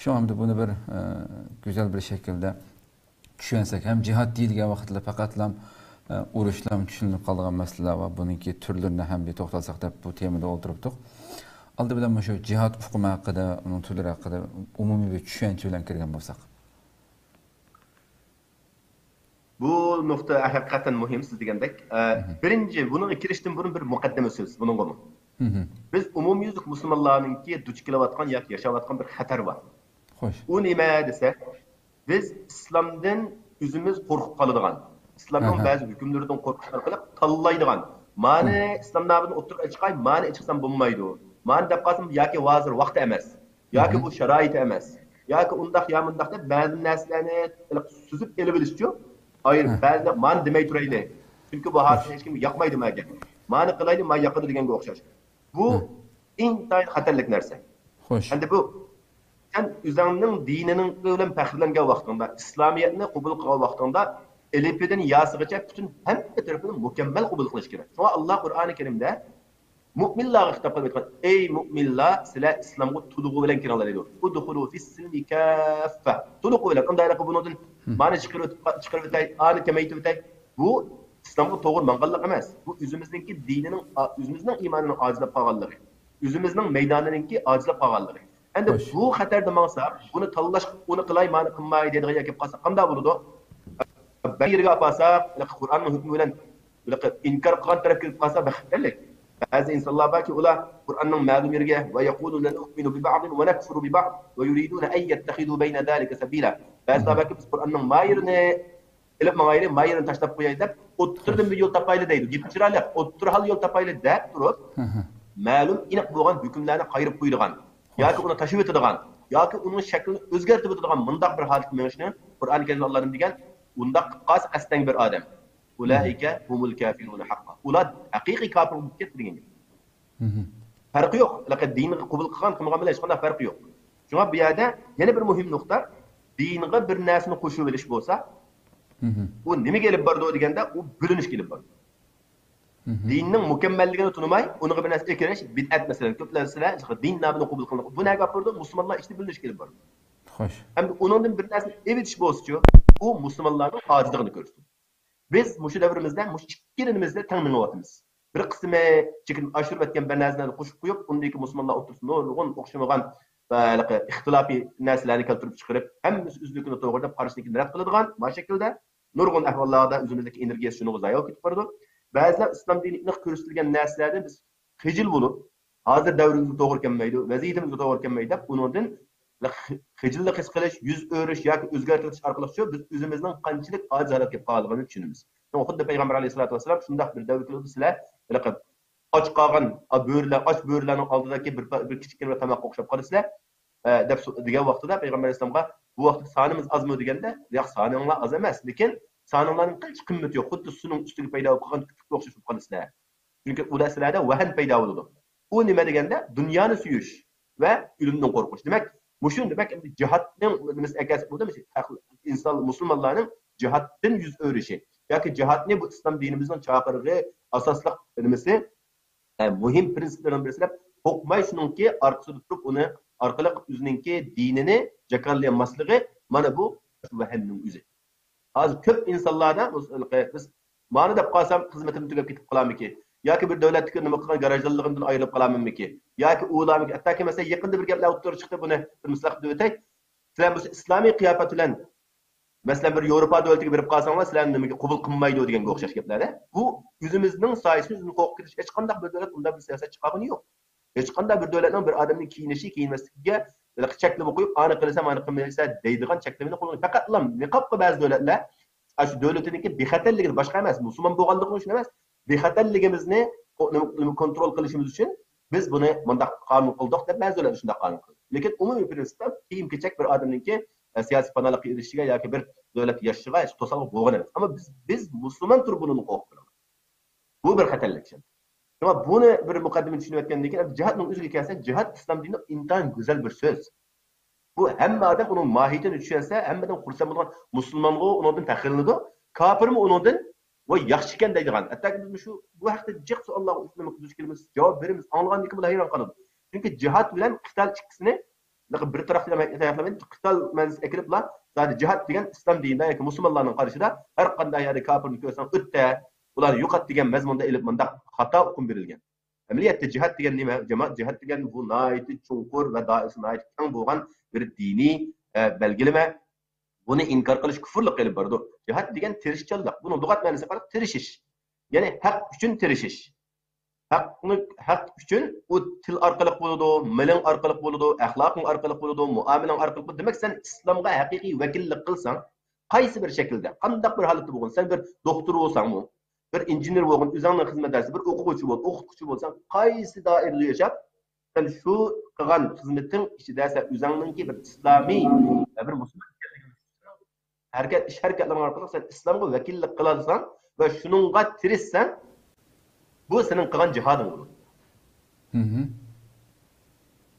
شۇڭا ھەمدە بۇنى بىر، ئە، گۈزەل بىر شەكىلدە چۈشەنسەك ھەم جىھاد دېيىلگەن ۋاقىتلا پەقەتلا، ئە، ئۇرۇشلا چۈشىنىلىپ قالىدىغان مەسىلىلەر بار. بۇنىڭكى تۈرلىرىنى ھەم بىر توختالساق دەپ بۇ تېمىدا ئولتۇرۇپتۇق. ئالدى بىلەن مۇشۇ جىھاد ئۇقۇمى ھەققىدە، ئۇنىڭ تۈرلىرى ھەققىدە ئومۇمىي بىر چۈشەنچە بىلەن كىرگەن بولساق. بۇ نۇقتا ھەقىقەتەن مۇھىم، سىز دېگەندەك. ئە، بىرىنچى، بۇنىڭغا كىرىشتىن بۇرۇن بىر مۇقەددىمە سۆز بۇنىڭغىمۇ. بىز ئومۇميۈزلۈك مۇسۇلمانلارنىڭكى دۇچ كېلىۋاتقان ياكى ياشاۋاتقان بىر خەتەر بار. خوش. ئۇ نېمە دېسە، بىز ئىسلامدىن ئۆزىمىز قورقۇپ قالىدىغان، ئىسلامنىڭ بەزى ھۆكۈملىرىدىن قورقۇش ئارقىلىق تاللايدىغان، مانى ئىسلامنامىدىن ئوتتۇرىغا چىقاي، مانى چىقسام بولمايدۇ، مانى دەپ قالسام ياكى ھازىر ۋاقتى ئەمەس، ياكى بۇ شارائىتى ئەمەس، ياكى ئۇنداق يا مۇنداق دەپ بەزى نەرسىلەرنى سۈزۈپ ئېلىۋېلىشچۇ، ئايرىپ بەزىلەر مانى دېمەي تۇرايلى، چۈنكى بۇ ھازىر ھېچكىمگە ياقمايدۇ ماگە، مانى قىلايلى، ما ياقىدۇ دېگەنگە ئوخشاش. بۇ ئىنتايىن خەتەرلىك نەرسە. خوش. ئەمدى بۇ سەن ئۆزۈڭنىڭ دىنىنىڭ بىلەن پەخىرلەنگەن ۋاقتىڭدا، ئىسلامىيەتنى قوبۇل قىلغان ۋاقتىڭدا، ئېلىپىدىن ياسىغىچە پۈتۈن ھەممە تەرىپىنى مۇكەممەل قوبۇل قىلىش كېرەك. شۇڭا ئاللا قۇرئانى كەرىمدە مۇئمىنلارغا خىتاب قىلىپ ئېيتقان، ئەي مۇئمىنلار، سىلەر ئىسلامغا تولۇقى بىلەن كىرىڭلار دەيدۇ. ئۇدخۇلۇ فىسسىلمى كاففە. تولۇقى بىلەن. ئۇنداق بۇنىڭدىن مانى چىقىرىۋېتىپ، چىقىرىۋېتەي، ئانى كېمەيتىۋېتەي. بۇ ئىسلامغا توغرا ماڭغانلىق ئەمەس. بۇ ئۆزىمىزنىڭكى دىنىنىڭ، ئۆزىمىزنىڭ ئىمانىنىڭ ئاجىزلاپ قالغانلىقى، ئۆزىمىزنىڭ مەيدانىنىڭكى ئاجىزلاپ قالغانلىقى. ئەمدى بۇ خەتەردە ماڭساق، بۇنى تاللاش، ئۇنى قىلاي، مانى قىلماي دەيدىغان گەپ كېلىپ قالسا قانداق بولىدۇ؟ بەك يېرىگە ئاپارساق، قۇرئاننىڭ ھۆكمى بىلەن ئىنكار قىلغان تەرەپ كىرىپ قالسا بەك خەتەرلىك. بەزى ئىنسانلار باركى، ئۇلار قۇرئاننىڭ مەلۇم يېرىگە، ۋە يەقۇلۇنە نۇئمىنۇ بىبەئزىن ۋە نەكفۇرۇ بىبەئز ۋە يۇرىدۇنە ئەن يەتتەخىزۇ بەينە زالىكە سەبىلە. بەزىلەر باركى، بىز قۇرئاننىڭ ما يېرىنى ئېلىپ ماڭايلى، ما يېرىنى تاشلاپ قوياي دەپ، ئوتتۇرىدىن بىر يول تاپايلى دەيدۇ. گېپى چىرايلىق، ئوتتۇرا ھال يول تاپايلى دەپ تۇرۇپ، مەلۇم ئېنىق بولغان ھۆكۈملەرنى قايرىپ قويىدىغان ياكى ئۇنى تاشلىۋېتىدىغان ياكى ئۇنىڭ شەكلىنى ئۆزگەرتىۋېتىدىغان مۇنداق بىر ھالەتكە مېڭىشنى قۇرئان كەرىمدە ئاللا نېمە دېگەن؟ ئۇنداق قىلىپ قالسا قەستەن بىر ئادەم. ئۇلائىكە ھۇمۇل كافىرۇنە ھەققا. ئۇلار ھەقىقىي كاپىر بولۇپ كەتتى دېگەن گەپ. پەرقى يوق. ھېلىقى دىنغا قوبۇل قىلغان، قىلمىغان بىلەن ھېچقانداق پەرقى يوق. شۇڭا بۇ يەردە يەنە بىر مۇھىم نۇقتا، دىنغا بىر نەرسىنى قوشۇۋېلىش بولسا، ئۇ نېمىگە ئېلىپ بارىدۇ دېگەندە، ئۇ بۆلۈنۈشكە ئېلىپ بارىدۇ. دىننىڭ مۇكەممەللىكىنى تونۇماي، ئۇنىڭغا بىر نەرسە ئەكىرىش، بىدئەت مەسىلەن، كۆپلەر سىلەر دىن نامىدا قوبۇل قىلىنغان. بۇ نەگە ئاپىرىدۇ؟ مۇسۇلمانلار ئىچىدە بۆلۈنۈشكە ئېلىپ بارىدۇ. خوش. ئەمدى ئۇنىڭدىن بىر نەرسىنى ئېلىۋېتىش بولسىچۇ، ئۇ مۇسۇلمانلارنىڭ ئاجىزلىقىنى كۆرسىتىدۇ. بىز مۇشۇ دەۋرىمىزدە، مۇشۇ ئىككىلىنىمىزدە تەڭ مېڭىۋاتىمىز. بىر قىسمى چېكىنىپ ئاشۇرۇپ ئەتكەن بىر نەرسىلەرنى قوشۇپ قويۇپ، ئۇندىكى مۇسۇلمانلار ئوتتۇرىسىدا نۇرغۇن ئوخشىمىغان ۋە ھېلىقى ئىختىلاپىي نەرسىلەرنى كەلتۈرۈپ چىقىرىپ، ھەممىسى ئۆزلۈكىنى توغرا دەپ قارىشىنى رەت قىلىدىغان، مانا شەكىلدە نۇرغۇن ئەھۋاللاردا ئۆزىمىزدىكى ئېنېرگىيە شۇنىڭغا زايە بولۇپ كېتىپ بارىدۇ. بەزىلەر ئىسلام دىنى ئېنىق كۆرسىتىلگەن نەرسىلەردىن بىز خىجىل بولۇپ، ھازىر دەۋرىمىزگە توغرا كەلمەيدۇ، ۋەزىيىتىمىزگە توغرا كەلمەيدۇ دەپ، ئۇنىڭدىن خىجىللىق ھېس قىلىش، يۈز ئۆرۈش ياكى ئۆزگەرتىۋېتىش ئارقىلىقچۇ بىز ئۆزىمىزنىڭ قانچىلىك ئاجىز ھالەتكە كەپ قالغىنىنى چۈشىنىمىز. شۇڭا خۇددى پەيغەمبەر ئەلەيھىسسالاتۇ ۋەسسالام شۇنداق بىر دەۋر كېلىدۇ، سىلەر ھېلىقى ئاچ قالغان، ئا، بۆرىلەر، ئاچ بۆرىلەرنىڭ ئالدىدىكى بىر پا-، بىر كىچىككىنە بىر تاماققا ئوخشاپ قالىسىلەر، ئە، دەپ سو-، دېگەن ۋاقتىدا پەيغەمبەر ئەلەيھىسسالامغا، بۇ ۋاقىتتا سانىمىز ئازمۇ دېگەندە، ياق، سانىڭلار ئاز ئەمەس، لېكىن سانىڭلارنىڭ قىلچە قىممىتى يوق، خۇددى سۇنىڭ ئۈستىگە پەيدا بولۇپ قالغان كۆپۈككە ئوخشاش بولۇپ قالىسىلەر. چۈنكى ئۇلار سىلەردە ۋەھىم پەيدا بولىدۇ. ئۇ نېمە دېگەندە، دۇنيانى سۆيۈش ۋە ئۆلۈمدىن قورقۇش. دېمەك، مۇشۇ دېمەك، ئەمدى جىھادنىڭ نېمىسى ئەكەلسە بولدى، ئىنسان، مۇسۇلمانلارنىڭ جىھادتىن يۈز ئۆرۈشى ياكى جىھادنى بۇ ئىسلام دىنىمىزنىڭ چاقىرىقى، ئاساسلىق نېمىسى، ئە، مۇھىم پىرىنسىپلىرىنىڭ بىرسى دەپ ھوقماي شۇنىڭكى ئارقىسىدا تۇرۇپ، ئۇنى ئارقىلىق ئۆزىنىڭكى دىنىنى جاكارلىيالماسلىقى، مانا بۇ ۋەھىمنىڭ ئۆزى. ھازىر كۆپ ئىنسانلاردا بۇ، بىز مانا دەپ قالسام خىزمىتىم تۈگەپ كېتىپ قالارمىكىن؟ ياكى بىر دۆلەتتىكى نېمە قىلغان گاراژدانلىقىمدىن ئايرىلىپ قالارمەنمىكىن؟ ياكى ئۇلارمىكى؟ ھەتتاكى مەسىلەن يېقىندا بىر گەپلەر ئوتتۇرىغا چىقتى، بۇنى بىر مىسال قىلىپ ئۆتەي. سىلەر بۇ ئىسلامىي قىياپەت بىلەن مەسىلەن، بىر ياۋروپا دۆلىتىگە بېرىپ قالساڭلار، سىلەرنى نېمىگە قوبۇل قىلمايدۇ دېگەنگە ئوخشاش گەپلەردە. بۇ ئۆزىمىزنىڭ سايىسىمىز، ئۆزىنى قوغداپ كېتىش، ھېچقانداق بىر دۆلەت ئۇنداق بىر سىياسەت چىقارغىنى يوق. ھېچقانداق بىر دۆلەتنىڭ بىر ئادەمنىڭ كىيىنىشى، كىيىنمەسلىكىگە چەكلىمە قويۇپ، ئانى قىلىسەن، مانى قىلمايسەن دەيدىغان چەكلىمىنى قوللىنىدۇ. پەقەتلا نىقابقا بەزى دۆلەتلەر، ئاشۇ دۆلىتىنىڭكى بىخەتەرلىكىنى، باشقا ئەمەس، مۇسۇلمان بولغانلىقىنى ئۈچۈن ئەمەس، بىخەتەرلىكىمىزنى كونترول قىلىشىمىز ئۈچۈن بىز بۇنى مۇنداق قانۇن قىلدۇق دەپ، بەزى دۆلەتلەر شۇنداق قانۇن قىلدى. لېكىن ئومۇمىي پرىنسىپتا كىيىم-كېچەك بىر ئادەمنىڭكى، ئە، سىياسىي پاناھلىققا ئېرىشىشىگە ياكى بىر دۆلەتتە ياشىشىغا ھېچ توسالغۇ بولغان ئەمەس. ئەمما بىز، بىز مۇسۇلمان تۇرۇپ بۇنى قوبۇل قىلىمىز. بۇ بىر خەتەرلىك ئىش. شۇڭا بۇنى بىر مۇقەددىمە چۈشىنىۋەتكەندىن كېيىن، جىھادنىڭ ئۆزىگە كەلسەك، جىھاد ئىسلام دىنىدا ئىنتايىن گۈزەل بىر سۆز. بۇ ھەممە ئادەم ئۇنىڭ ماھىيىتىنى چۈشەنسە، ھەممە ئادەم خۇرسەن بولىدىغان، مۇسۇلمانغۇ ئۇنىڭدىن پەخىرلىنىدۇ، كاپىرمۇ ئۇنىڭدىن ۋاي ياخشىكەن دەيدىغان. ھەتتاكى بىز شۇ، بۇ ھەقتە جىق سوئاللارغا ئۇچرىمىز، دۇچ كېلىمىز، جاۋاب بېرىمىز، ئاڭلىغاندىن كېيىن بۇلار ھەيران قالىدۇ. چۈنكى جىھاد بىلەن قىتال ئىككىسىنى بىر تەرەپلىمە تەييارلىمايدۇ. قىتال مەنىسى ئەكىرىپلا، زادى جىھاد دېگەن ئىسلام دىنىدا ياكى مۇسۇلمانلارنىڭ قارىشىدا ھەر قانداق يەردە كاپىرنى كۆرسەڭ ئۆت دە، ئۇلارنى يوقات دېگەن مەزمۇندا ئېلىپ مۇنداق خاتا ئۇقۇم بېرىلگەن. ئەمەلىيەتتە جىھاد دېگەن نېمە؟ جامائەت، جىھاد دېگەن بۇ ناھايىتى چوڭقۇر ۋە دائىرىسى ناھايىتى كەڭ بولغان بىر دىنىي، ئە، بەلگىلىمە. بۇنى ئىنكار قىلىش كۇفۇرلۇققا ئېلىپ بارىدۇ. جىھاد دېگەن تىرىشچانلىق. بۇنىڭ لۇغەت مەنىسىگە قاراپ تىرىشىش. يەنى ھەق ئۈچۈن تىرىشىش. ھەقنى، ھەق ئۈچۈن ئۇ تىل ئارقىلىق بولىدۇ، مېلىڭ ئارقىلىق بولىدۇ، ئەخلاقىڭ ئارقىلىق بولىدۇ، مۇئامىلەڭ ئارقىلىق بولىدۇ. دېمەك، سەن ئىسلامغا ھەقىقىي ۋەكىللىك قىلساڭ، قايسى بىر شەكىلدە، قانداق بىر ھالەتتە بولغىن، سەن بىر دوختۇر بولساڭمۇ، بىر ئىنژېنېر بولغىن، ئۆزۈڭنىڭ خىزمەتداشى، بىر ئوقۇغۇچى بول، ئوقۇتقۇچى بولساڭ، قايسى دائىرىدە ياشاپ، سەن شۇ قىلغان خىزمىتىڭ ئىچىدە سەن ئۆزۈڭنىڭكى بىر ئىسلامىي ۋە بىر مۇسۇلمان ئىكەنلىكىڭنى ھەرىكەت، ئىش ھەرىكەتلىرىڭ ئارقىلىق سەن ئىسلامغا ۋەكىللىك قىلالىساڭ ۋە شۇنىڭغا تىرىشسەڭ، بۇ سېنىڭ قىلغان جىھادىڭ بولىدۇ.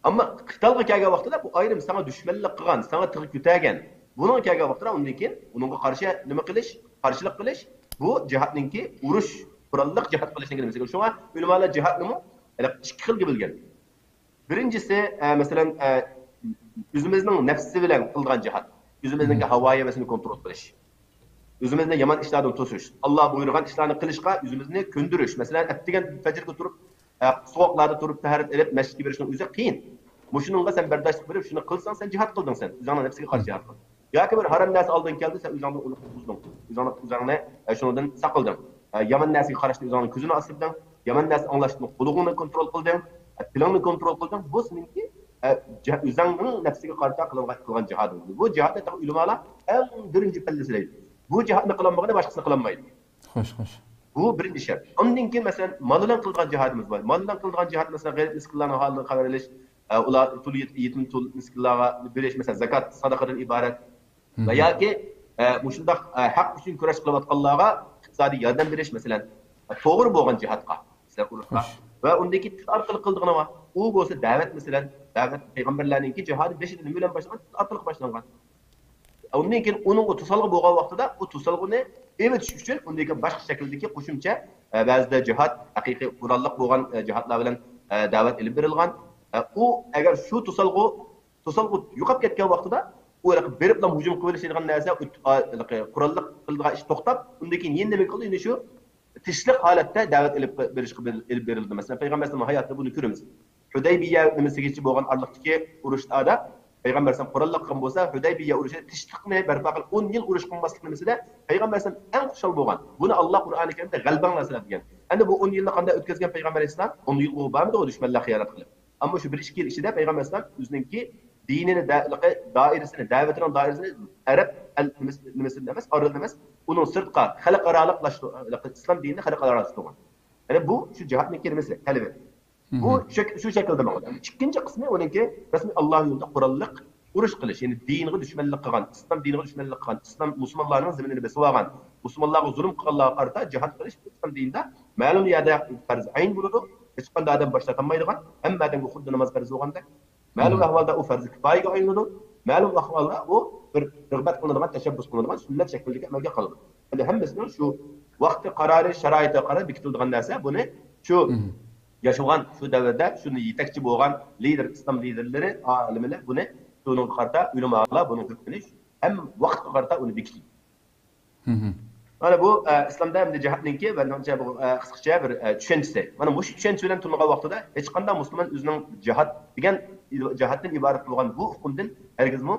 ئەمما قىتالغا كەلگەن ۋاقتىدا بۇ ئايرىم ساڭا دۈشمەنلىك قىلغان، ساڭا تىغ كۆتەرگەن، بۇنىڭغا كەلگەن ۋاقتىدا ئۇندىن كېيىن ئۇنىڭغا قارشى نېمە قىلىش، قارشىلىق قىلىش، بۇ جىھادنىڭكى ئۇرۇش، قوراللىق جىھاد قىلىشنىڭكى نېمىسى. شۇڭا ئۆلىمالار جىھادنىمۇ ئىككى خىلگە بۆلگەن. بىرىنچىسى، ئە، مەسىلەن، ئە، ئۆزىمىزنىڭ نەپسى بىلەن قىلىدىغان جىھاد. ئۆزىمىزنىڭكى ھاۋا ھەۋىسىنى كونترول قىلىش. ئۆزىمىزنى يامان ئىشلاردىن توسۇش. ئاللا بۇيرۇغان ئىشلارنى قىلىشقا ئۆزىمىزنى كۆندۈرۈش. مەسىلەن، ئەتىگەن پەجىرگە تۇرۇپ، ئە، سوغۇقلاردا تۇرۇپ، تاھارەت ئېلىپ، مەسچىتكە بېرىشنىڭ ئۆزى قىيىن. مۇشۇنىڭغا سەن بەرداشلىق بېرىپ، شۇنى قىلساڭ، سەن جىھاد قىلدىڭ سەن. ئۆزۈڭنىڭ نەپسىگە قارشى جىھاد قىلدىڭ. ياكى بىر ھارام نەرسە ئالدىڭ كەلدى، سەن ئۆزۈڭنى ئۇنى بۇزدۇڭ. ئۆزۈڭنى، ئۆزۈڭنى، ئە، شۇنىڭدىن ساقلىدىڭ. ئە، يامان نەرسىگە قاراشتىن ئۆزۈڭنىڭ كۆزىنى ئاسرىدىڭ. يامان نەرسە ئاڭلاشتىن قۇلىقىڭنى كونترول قىلدىڭ. ئە، تىلىڭنى كونترول قىلدىڭ. بۇ سېنىڭكى، ئە، جە-، ئۆزۈڭنىڭ نەپسىگە قارىتا قىلغان، قىلغان جىھادىڭ. بۇ جىھادنى تېخى ئۆلىمالار ئەڭ بىرىنچى پەللىسى دەيدۇ. بۇ جىھادنى قىلالمىغىنى باشقىسىنى قىلالمايدۇ. خوش، خوش. بۇ بىرىنچى شەرت. ئاندىن كېيىن، مەسىلەن، مال بىلەن قىلىدىغان جىھادىمىز بار. مال بىلەن قىلىدىغان جىھاد، مەسىلەن، غېرىب مىسكىنلارنىڭ ھالىدىن خەۋەر ئېلىش، ئە، ئۇلار تۇل يېت-، يېتىم تۇل مىسكىنلارغا بېرىش، مەسىلەن، زاكات، ساداقىدىن ئىبارەت. ۋە ياكى، ئە، مۇشۇنداق، ئە، ھەق ئۈچۈن كۈرەش قىلىۋاتقانلارغا ئىقتىسادىي ياردەم بېرىش، مەسىلەن، توغرا بولغان جىھادقا، مەسىلەن، ئۇرۇشقا. خوش. ۋە ئۇندىكى تىل ئارقىلىق قىلىدىغىنى بار. ئۇ بولسا دەۋەت، مەسىلەن، دەۋەت پەيغەمبەرلەرنىڭكى جىھادى بېشىدا نېمە بىلەن باشلانغان؟ تىل ئارقىلىق باشلانغان. ئۇندىن كېيىن ئۇنىڭغا توسالغۇ بولغان ۋاقتىدا، ئۇ توسالغۇنى ئېۋىتىش ئۈچۈن ئۇندىن كېيىن باشقا شەكىلدىكى قوشۇمچە، ئە، بەزىدە جىھاد، ھەقىقىي قوراللىق بولغان، ئە، جىھادلار بىلەن، ئە، دەۋەت ئېلىپ بېرىلغان. ئە، ئۇ ئەگەر شۇ توسالغۇ، توسالغۇ يوقاپ كەتكەن ۋاقتىدا، ئۇ ھېلىقى بېرىپلا ھۇجۇم قىلىۋېلىش دەيدىغان نەرسە، ئۇ، ئا، ھېلىقى قوراللىق قىلىدىغان ئىش توختاپ، ئۇندىن كېيىن يەنە نېمە قىلدى؟ يەنە شۇ تىنچلىق ھالەتتە دەۋەت ئېلىپ بېرىشقا بېرىل-، ئېلىپ بېرىلدى. مەسىلەن، پەيغەمبەر ئەلەيھىسسالام ھاياتىدا بۇنى كۆرىمىز. ھۇدەيبىيە نېمىسىگىچە بولغان ئارىلىقتىكى ئۇرۇشلاردا پەيغەمبەر ئەلەيھىسسالام قوراللىق قىلغان بولسا، ھۇدەيبىيە ئۇرۇشى تىنچلىقنى بەرپا قىلىپ، ئون يىل ئۇرۇش قىلماسلىق نېمىسىدە پەيغەمبەر ئەلەيھىسسالام ئەڭ خۇشال بولغان. بۇنى ئاللا قۇرئانى كەرىمدە غەلىبەڭلار سىلەر دېگەن. ئەمدى بۇ ئون يىلنى قانداق ئۆتكۈزگەن پەيغەمبەر ئەلەيھىسسالام؟ ئون يىلغۇ بارمىدىغۇ دۈشمەنلەر خىيانەت قىلىپ. ئەمما شۇ بىر ئىككى يىل ئىچىدە پەيغەمبەر ئەلەيھىسسالام ئۆزىنىڭكى دىنىنى، دە-، دائىرىسىنى، دەۋىتىنىڭ دائىرىسىنى ئەرەب ئەل نېمىسى، نېمىسىدىن ئەمەس، ئارىلىدىن ئەمەس، ئۇنىڭ سىرتقا خەلقئارالىق، ئىسلام دىنىنى خەلقئارالاشتۇرغان. يەنى بۇ شۇ جىھادنىڭ كەلىمىسى، تەلىپى. بۇ شۇ، شۇ شەكىلدە ماڭىدۇ. ئىككىنچى قىسمى ئۇنىڭكى رەسمىي ئاللا يولىدا قوراللىق ئۇرۇش قىلىش، يەنى دىنغا دۈشمەنلىك قىلغان، ئىسلام دىنىغا دۈشمەنلىك قىلغان، ئىسلام مۇسۇلمانلارنىڭ زېمىنىنى بېسىۋالغان، مۇسۇلمانلارغا زۇلۇم قىلغانلارغا قارىتا جىھاد قىلىش ئىسلام دىنىدا مەلۇم يەردە پەرز ئەين بولىدۇ. ھېچقانداق ئادەم باش تارتالمايدىغان، ھەممە ئادەمگە خۇددى ناماز پەرز بولغاندەك. مەلۇم ئەھۋالدا ئۇ پەرز كىپايىگە ئايلىنىدۇ. مەلۇم ئەھۋالدا ئۇ بىر رىغبەت قىلىنىدىغان، تەشەببۇس قىلىنىدىغان سۈننەت شەكلىدىكى ئەمەلگە قالىدۇ. ئەمدى ھەممىسىنىڭ شۇ ۋاقتى قارارى، شارائىتىغا قاراپ بېكىتىلىدىغان نەرسە. بۇنى شۇ ياشىغان، شۇ دەۋردە شۇنى يېتەكچى بولغان لىدېر، ئىسلام لىدېرلىرى، ئالىملار بۇنى، شۇنىڭغا قارىتا ئۆلىمالار بۇنىڭ ھۆكمىنى ھەم ۋاقىتقا قارىتا ئۇنى بېكىتىدۇ. مانا بۇ، ئە، ئىسلامدا ئەمدى جىھادنىڭكى بىر نەچچە بۇ، ئە، قىسقىچە بىر، ئە، چۈشەنچىسى. مانا مۇشۇ چۈشەنچە بىلەن تونۇلغان ۋاقتىدا ھېچقانداق مۇسۇلمان ئۆزىنىڭ جىھاد دېگەن، جىھادتىن ئىبارەت بولغان بۇ ئۇقۇمدىن ھەرگىزمۇ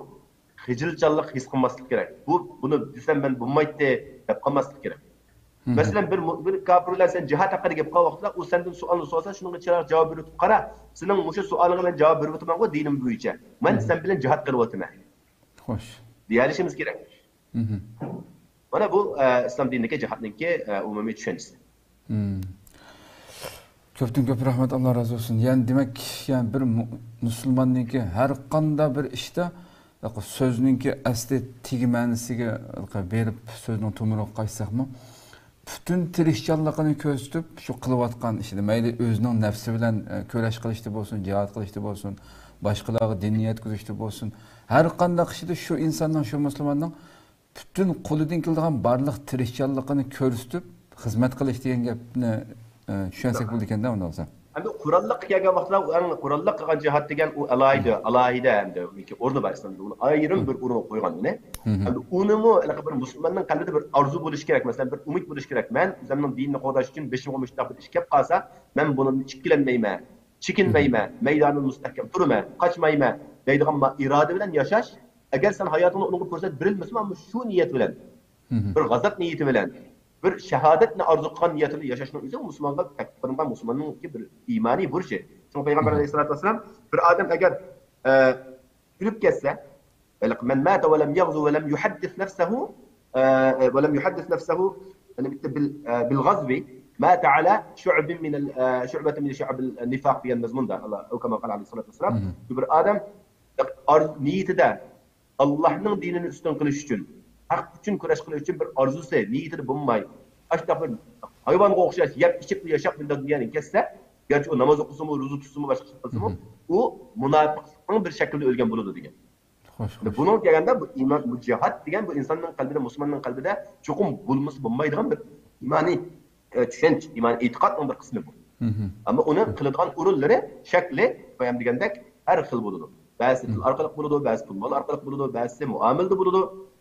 خىجىلچانلىق ھېس قىلماسلىق كېرەك. بۇ، بۇنى دېسەم مەن بولمايتتى دەپ قالماسلىق كېرەك. مەسىلەن، بىر مۇ-، بىر كاپىر بىلەن سەن جىھاد ھەققىدە گەپ قىلغان ۋاقتىدا، ئۇ سەندىن سوئالنى سورىسا، شۇنىڭغا چىرايلىق جاۋاب بېرىۋېتىپ قارا، سېنىڭ مۇشۇ سوئالىڭغا مەن جاۋاب بېرىۋېتىمەنغۇ دىنىم بويىچە. مەن سەن بىلەن جىھاد قىلىۋاتىمەن. خوش. دېيەلىشىمىز كېرەك. مانا بۇ، ئە، ئىسلام دىنىدىكى جىھادنىڭكى، ئە، ئومۇمىي چۈشەنچىسى. كۆپتىن كۆپ رەھمەت، ئاللا رازى بولسۇن. يەنى دېمەك، يەنى بىر مۇ-، مۇسۇلماننىڭكى ھەر قانداق بىر ئىشتا سۆزنىڭكى ئەسلى تېگى مەنىسىگە بېرىپ، سۆزنىڭ تومۇرىغا قايتساقمۇ، پۈتۈن تىرىشچانلىقىنى كۆرسىتىپ، شۇ قىلىۋاتقان ئىشىدا، مەيلى ئۆزىنىڭ نەپسى بىلەن، ئە، كۈرەش قىلىشتا بولسۇن، جىھاد قىلىشتا بولسۇن، باشقىلارغا دىننى يەتكۈزۈشتە بولسۇن، ھەر قانداق ئىشىدا شۇ ئىنساننىڭ، شۇ مۇسۇلماننىڭ پۈتۈن قولىدىن كېلىدىغان بارلىق تىرىشچانلىقىنى كۆرسىتىپ خىزمەت قىلىش دېگەن گەپنى، ئە، چۈشەنسەك بولىدىكەندە، ئۇنداق بولسا. ئەمدى قوراللىققا كەلگەن ۋاقىتتا، ئۇ ئەڭ قوراللىق قىلغان جىھاد دېگەن ئۇ ئالاھىدە، ئالاھىدە ئەمدى ئۇنىڭكى ئورنى بار ئىسلامدا. ئۇنىڭ ئايرىم بىر ئورۇنغا قويغان ئۇنى. ئەمدى ئۇنىمۇ ھېلىقى بىر مۇسۇلماننىڭ قەلبىدە بىر ئارزۇ بولۇشى كېرەك، مەسىلەن، بىر ئۈمىد بولۇشى كېرەك. مەن ئۆزۈمنىڭ دىنىنى قوغداش ئۈچۈن بېشىمغا مۇشۇنداق بىر ئىش كەپ قالسا، مەن بۇنىڭدىن ئىككىلەنمەيمەن، چېكىنمەيمەن، مەيدانىمدا مۇستەھكەم تۇرىمەن، قاچمايمەن دەيدىغان ما ئىرادە بىلەن ياشاش. ئەگەر سەن ھاياتىڭدا ئۇنىڭغا پۇرسەت بېرىلمىسىمۇ، ئەمما شۇ نىيەت بىلەن، بىر غەزەپ نىيىتى بىلەن، بىر شاھادەتنى ئارزۇ قىلغان نىيەت بىلەن ياشاشنىڭ ئۆزى مۇسۇلمانغا، تەكلىپ قىلىنغان مۇسۇلماننىڭكى بىر ئىمانىي بۇرچى. شۇڭا پەيغەمبەر ئەلەيھىسسالاتۇ ۋەسسالام، بىر ئادەم ئەگەر، ئە، ئۆلۈپ كەتسە، مەن مات ۋە لەم يەغزۇ ۋە لەم يۇھەددىس نەفسەھۇ، ئە، ۋە لەم يۇھەددىس نەفسەھۇ، يەنى بىتتە بىل، ئە، بىل غەزۋى، مات ئەلا شۇئبىن مىنەل، ئە، شۇئبەتىن مىن شۇئەبىل نىفاق دېگەن مەزمۇندا، ئەۋ كەما قال ئەلەيھىسسالاتۇ ۋەسسالام. بىر ئادەم ئارز-، نىيىتىدە ئاللاھنىڭ دىنىنى ئۈستۈن قىلىش ئۈچۈن، ھەق ئۈچۈن كۈرەش قىلىش ئۈچۈن بىر ئارزۇسى، نىيىتىدە بولماي، ئاشۇنداق بىر ھايۋانغا ئوخشاش يەپ ئىچىپ ياشاپ مۇنداق دۇنيادىن كەتسە، گەرچە ئۇ ناماز ئوقۇسىمۇ، روزا تۇتسىمۇ، باشقا ئىش قىلسىمۇ، ئۇ مۇناپىقلىقنىڭ بىر شەكلىدە ئۆلگەن بولىدۇ دېگەن. خوش، خوش. بۇنىڭغا كەلگەندە بۇ ئىمان، بۇ جىھاد دېگەن بۇ ئىنساننىڭ قەلبىدە، مۇسۇلماننىڭ قەلبىدە چوقۇم بولمىسا بولمايدىغان بىر ئىمانىي، ئە، چۈشەنچە، ئىمانىي ئېتىقادنىڭ بىر قىسمى بۇ. ئەمما ئۇنى قىلىدىغان ئورۇنلىرى، شەكلى، بايام دېگەندەك، ھەر خىل بولىدۇ. بەزىسى تىل ئارقىلىق بولىدۇ، بەزىسى پۇل مال ئارقىلىق بولىدۇ، بەزىسى مۇئامىلىدە بولىدۇ،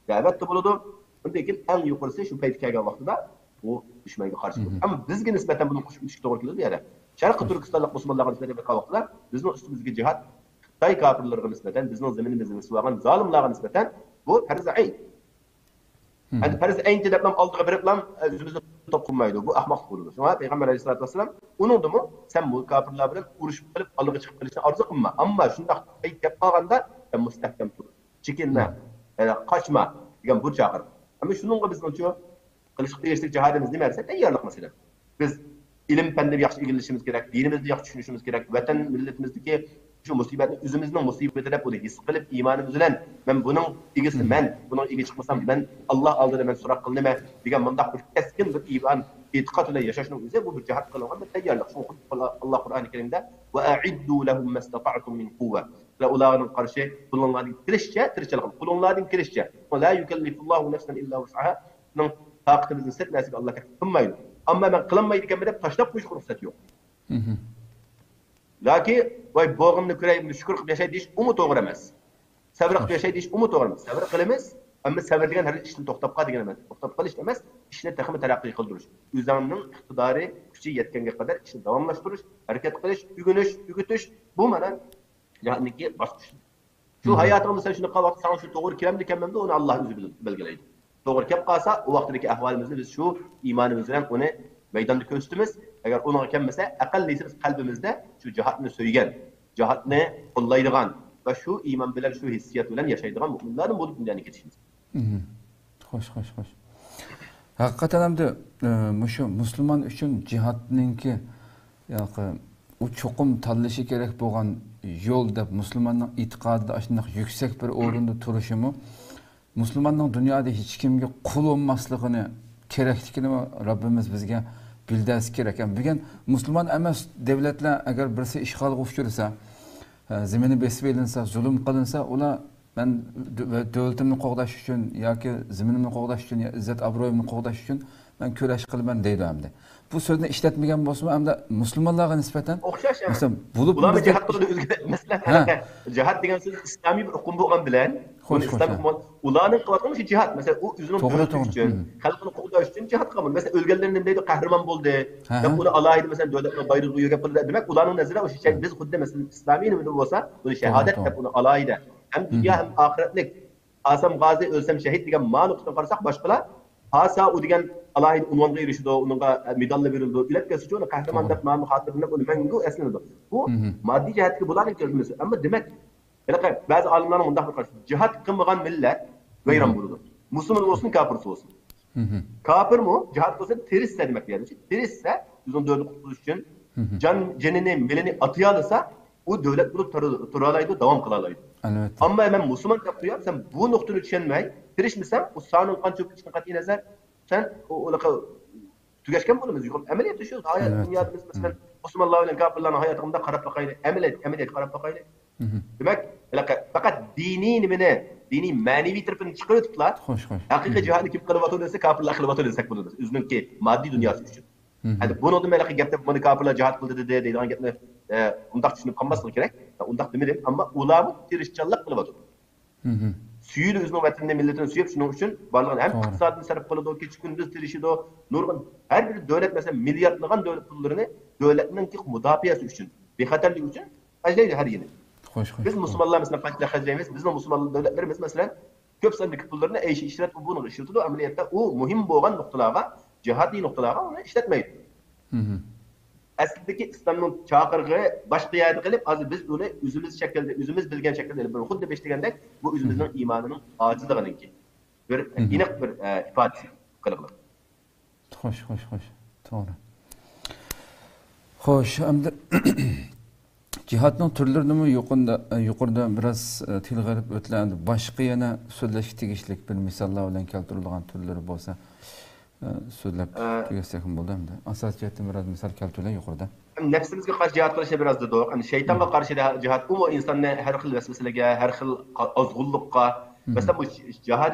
دەۋەتتە بولىدۇ. ئۇندىن كېيىن ئەڭ يۇقىرىسى شۇ پەيتكە كەلگەن ۋاقتىدا بۇ دۈشمەنگە قارشى بولىدۇ. ئەمما بىزگە نىسبەتەن بۇنى قوشۇپ ئۆتۈشكە توغرا كېلىدۇ يەنە. شەرقىي تۈركىستانلىق مۇسۇلمانلارغا نىسبەتەن بىر قاۋاقلار بىزنىڭ ئۈستىمىزدىكى جىھاد خىتاي كاپىرلىرىغا نىسبەتەن، بىزنىڭ زېمىنىمىزنى بېسىۋالغان زالىملارغا نىسبەتەن بۇ پەرز ئەين. ئەمدى پەرز ئەينى دەپلا ئالدىغا بېرىپلا ئۆزىمىزنى توپ قىلمايدۇ. بۇ ئەخمەقلىق بولىدۇ. شۇڭا پەيغەمبەر ئەلەيھىسسالاتۇ ۋەسسالام ئۇنىڭدىمۇ سەن بۇ كاپىرلار بىلەن ئۇرۇشۇپ قېلىپ ئالدىغا چىقىپ قېلىشنى ئارزۇ قىلما. ئەمما شۇنداق پەيت كەپ قالغاندا سەن مۇستەھكەم تۇر. چېكىنمە، ئە، قاچما دېگەن بۇ چاقىرىق. ئەمما شۇنىڭغا بىزنىڭچۇ قىلىشقا تېگىشلىك جىھادىمىز نېمە دېسە، تەييارلىق مەسىلەن. بىز ئىلىم پەننى ياخشى ئىگىلىشىمىز كېرەك، دىنىمىزنى ياخشى چۈشىنىشىمىز كېرەك، ۋەتەن مىللىتىمىزدىكى شۇ مۇسىبەتنى ئۆزىمىزنىڭ مۇسىبىتى دەپ ئۇنى ھېس قىلىپ، ئىمانىمىز بىلەن، مەن بۇنىڭ ئىگىسى مەن، بۇنىڭ ئىگە چىقمىسام، مەن ئاللا ئالدىدا مەن سوراق قىلىنىمەن دېگەن مۇنداق بىر كەسكىن بىر ئىمان، ئېتىقاد بىلەن ياشاشنىڭ ئۆزى بۇ بىر جىھاد قىلىنغان بىر تەييارلىق. شۇڭا خۇددى ئاللا قۇرئانى كەرىمدە، «ۋە ئەئىددۇ لەھۇم مەستەتەئتۇم مىن قۇۋۋە.» سىلەر ئۇلارنىڭ قارشى قولۇڭلاردىن كېلىشىچە تىرىشچانلىق قىلىڭ. قولۇڭلاردىن كېلىشىچە. لا يۇكەللىفۇللاھۇ نەفسەن ئىللا ۋۇسئەھا. بىزنىڭ تاقىتىمىزدىن سىرت نەرسىگە ئاللا تەكلىپ قىلمايدۇ. ئەمما مەن قىلالمايدىكەنمەن دەپ تاشلاپ قويۇشقا رۇخسەت يوق. ياكى، ۋاي، بولغىنىنى كۆرەي، شۈكۈر قىلىپ ياشاي دېيىش، ئۇمۇ توغرا ئەمەس. سەۋر قىلىپ ياشاي دېيىش، ئۇمۇ توغرا ئەمەس. سەۋر قىلىمىز، ئەمما سەۋر دېگەن ھەر ئىشتىن توختاپ قال دېگەن ئەمەس. توختاپ قېلىش ئەمەس، ئىشنى تېخىمۇ تەرەققىي قىلدۇرۇش. ئۆزۈڭنىڭ ئىقتىدارى، كۈچى يەتكەنگە قەدەر ئىشنى داۋاملاشتۇرۇش، ھەرىكەت قىلىش، ئۆگىنىش، ئۆگىتىش، بۇ مانا جىھادنىڭكى باسقۇچلىرى. شۇ ھاياتىڭدا سەن شۇنداق قىلىۋاتساڭ، شۇ توغرا كېلەمدۇ، كەلمەمدۇ، ئۇنى ئاللا ئۆزى بىل-، بەلگىلەيدۇ. توغرا كەپ قالسا، ئۇ ۋاقتىدىكى ئەھۋالىمىزنى بىز شۇ ئىمانىمىز بىلەن ئۇنى مەيداندا كۆرسىتىمىز. ئەگەر ئۇنىڭغا كەلمىسە، ئەقەللىسى بىز قەلبىمىزدە شۇ جىھادنى سۆيگەن، جىھادنى قوللايدىغان ۋە شۇ ئىمان بىلەن، شۇ ھېسسىيات بىلەن ياشايدىغان مۆمىنلەردىن بولۇپ دۇنيانى كېتىشىمىز. خوش، خوش، خوش. ھەقىقەتەن ئەمدى، ئە، مۇشۇ مۇسۇلمان ئۈچۈن جىھادنىڭكى، ياقى، ئۇ چوقۇم تاللىشى كېرەك بولغان يول دەپ مۇسۇلماننىڭ ئېتىقادىدا ئاشۇنداق يۈكسەك بىر ئورۇندا تۇرۇشىمۇ، مۇسۇلماننىڭ دۇنيادا ھېچكىمگە قۇل بولماسلىقىنى، كېرەكلىكىنى رەببىمىز بىزگە بىلدۈرسە كېرەك. بۈگۈن مۇسۇلمان ئەمەس دۆلەتلەر ئەگەر بىرسى ئىشغالغا ئۇچرىسا، ئە، زېمىنى بېسىپ ئېلىنسا، زۇلۇم قىلىنسا، ئۇلار مەن دۆ-، دۆلىتىمنى قوغداش ئۈچۈن ياكى زېمىنىمنى قوغداش ئۈچۈن، يا ئىززەت ئابرۇيۇمنى قوغداش ئۈچۈن مەن كۈرەش قىلىمەن دەيدۇ ئەمدى. بۇ سۆزنى ئىشلەتمىگەن بولسىمۇ، ئەمدى مۇسۇلمانلارغا نىسبەتەن، ئوخشاش ئەمەس. مەسىلەن، بۇلارمۇ بىزدە جىھاد قىلىدۇ ئۆزگە. مەسىلەن، ھە. جىھاد دېگەن سۆز ئىسلامىي بىر ئۇقۇم بولغان بىلەن، خوش، ئۇنى خوش، ئىسلامىي ھە. ئۇقۇم، ئۇلارنىڭ قىلىۋاتقىنى مۇشۇ جىھاد. مەسىلەن، ئۇ ئۆزىنىڭ توغرا، دۆلىتى توغرا. ئۈچۈن، خەلقىنى قوغداش ئۈچۈن جىھاد قىلغان. مەسىلەن، ئۆلگەنلەرنى نېمە دەيدۇ؟ قەھرىمان بولدى. ھە، دەپ ھە. ئۇنى ئالاھىدە، مەسىلەن، دۆلەتنىڭ بايرىقىغا يۆگەپ قىلىدۇ. دېمەك، ئۇلارنىڭ نەزىرىدە ئۇ شەيئىنى بىز خۇددى، مەسىلەن، ئىسلامىي نېمىدە بولسا، بۇنى توغرا، شاھادەت توغرا. دەپ ئۇنى ئالاھىدە. ھەم دۇنيا ھەم ئاخىرەتلىك ئالسام غازى، ئۆلسەم شەھىت دېگەن مانا نۇقتىدىن قارىساق، باشقىلار ھاسا ئۇ دېگەن ئالاھىدە ئۇنۋانغا ئېرىشىدۇ، ئۇنىڭغا مېداللار بېرىلىدۇ، ئۆلۈپ كەتسىچۇ، ئۇنى قەھرىمان دەپ نامى خاتىرىلىنىپ، ئۇنى مەڭگۈ ئەسلىنىدۇ. بۇ ماددىي جەھەتتىكى بۇلارنىڭ كۆرگىزمىسى. ئەمما دېمەك، ھېلىقى بەزى ئالىملارنىڭ مۇنداق بىر قارىشى، جىھاد قىلمىغان مىللەت ۋەيران بولىدۇ. مۇسۇلمان بولسۇن، كاپىر بولسۇن. كاپىرمۇ جىھاد قىلسا، تىرىشسا دېمەك، يەنى تىرىشسا، ئۆزىنىڭ دۆلىتىنى قۇتقۇزۇش ئۈچۈن جان، جېنىنى، مېلىنى ئاتىيالىسا، ئۇ دۆلەت بولۇپ تۇرا-، تۇرالايدۇ، داۋام قىلالايدۇ. ئەلۋەتتە. ئەمما مەن مۇسۇلمان دەپ تۇرۇپ، سەن بۇ نۇقتىنى چۈشەنمەي، تىرىشمىسەڭ، ئۇ سانىڭ قانچە كۆپىيىشىدىن قەتئىينەزەر، سەن ئۇ، ئۇنىقى تۈگەشكەن بولىمىز. يۇقىرى ئەمەلىيەتتە شۇ ھايات دۇنيادا بىز، مەسىلەن، مۇسۇلمانلار بىلەن كاپىرلارنىڭ ھاياتىغا مۇنداق قاراپ باقايلى. ئەمەلىيەت، ئەمەلىيەتكە قاراپ باقايلى. دېمەك، ھېلىقى پەقەت دىنىي نېمىنى، دىنىي مەنىۋى تەرىپىنى چىقىرىۋېتىپلا، خوش، خوش. ھەقىقىي جىھادنى كىم قىلىۋاتىدۇ دېسە، كاپىرلار قىلىۋاتىدۇ دېسەك بولىدۇ. ئۆزىنىڭكى ماددىي دۇنياسى ئۈچۈن. ئەمدى بۇنىڭدىن ھېلىقى گەپتە، مۇنى كاپىرلار جىھاد قىلدى دېدى دەيدىغان گەپنى، ئە، ئۇنداق چۈشىنىپ قالماسلىقى كېرەك. ئۇنداق دېمىدىم، ئەمما ئۇلارمۇ تىرىشچانلىق قىلىۋاتىدۇ. سۈيىدۇ ئۆزىنىڭ ۋەتىنىنى، مىللىتىنى سۆيۈپ، شۇنىڭ ئۈچۈن بارلىقىنى ھەم ئىقتىسادىنى سەرپ قىلىدۇ، كېچە-كۈندۈز تىرىشىدۇ. نۇرغۇن، ھەر بىر دۆلەت، مەسىلەن، مىلياردلىغان دۆلەت پۇللىرىنى دۆلەتنىڭكى مۇداپىئەسى ئۈچۈن، بىخەتەرلىكى ئۈچۈن خەجلەيدۇ ھەر يىلى. خوش، خوش. بىز مۇسۇلمانلار، مەسىلەن، قانچىلىك خەجلەيمىز؟ بىزنىڭ مۇسۇلمان دۆلەتلىرىمىز، مەسىلەن، كۆپ ساندىكى پۇللىرىنى ئەيشى ئىشرەت بۇنىڭغا ئىشلىتىدۇ. ئەمەلىيەتتە ئۇ مۇھىم بولغان نۇقتىلارغا، جىھادىي نۇقتىلارغا ئۇنى ئىشلەتمەيدۇ. ئەسلىدىكى ئىسلامنىڭ چاقىرىقى باشقا يەردە قىلىپ، ھازىر بىز ئۇنى ئۆزىمىز شەكىلدە، ئۆزىمىز بىلگەن شەكىلدە ئېلىپ بېرىپ، خۇددى بېشى دېگەندەك، بۇ ئۆزىمىزنىڭ ئىمانىنىڭ ئاجىزلىقىنىڭكى بىر ئېنىق بىر، ئە، ئىپادىسى قىلىقلىق. خوش، خوش، خوش. توغرا. خوش، ئەمدى جىھادنىڭ تۈرلىرىنىمۇ يۇقىرىدا، يۇقىرىدا بىراز، ئە، تىلغا ئېلىپ ئۆتتىلەر. ئەمدى باشقا يەنە سۆزلەشكە تېگىشلىك بىر مىساللار بىلەن كەلتۈرۈلگەن تۈرلىرى بولسا، ئە، سۆزلەپ ئە، تۈگەتسەكمۇ بولىدۇ ئەمدى. ئاساسىي جەھەتتىن بىراز مىسال كەلتۈرۈلە يۇقىرىدا. نەپسىمىزگە قارشى جىھاد قىلىشنى بىراز دېدۇق. يەنى شەيتانغا قارشى جىھاد، ئۇمۇ ئىنساننى ھەر خىل ۋەسۋەسىلەرگە، ھەر خىل ئازغۇنلۇققا، مەسىلەن، بۇ جىھاد،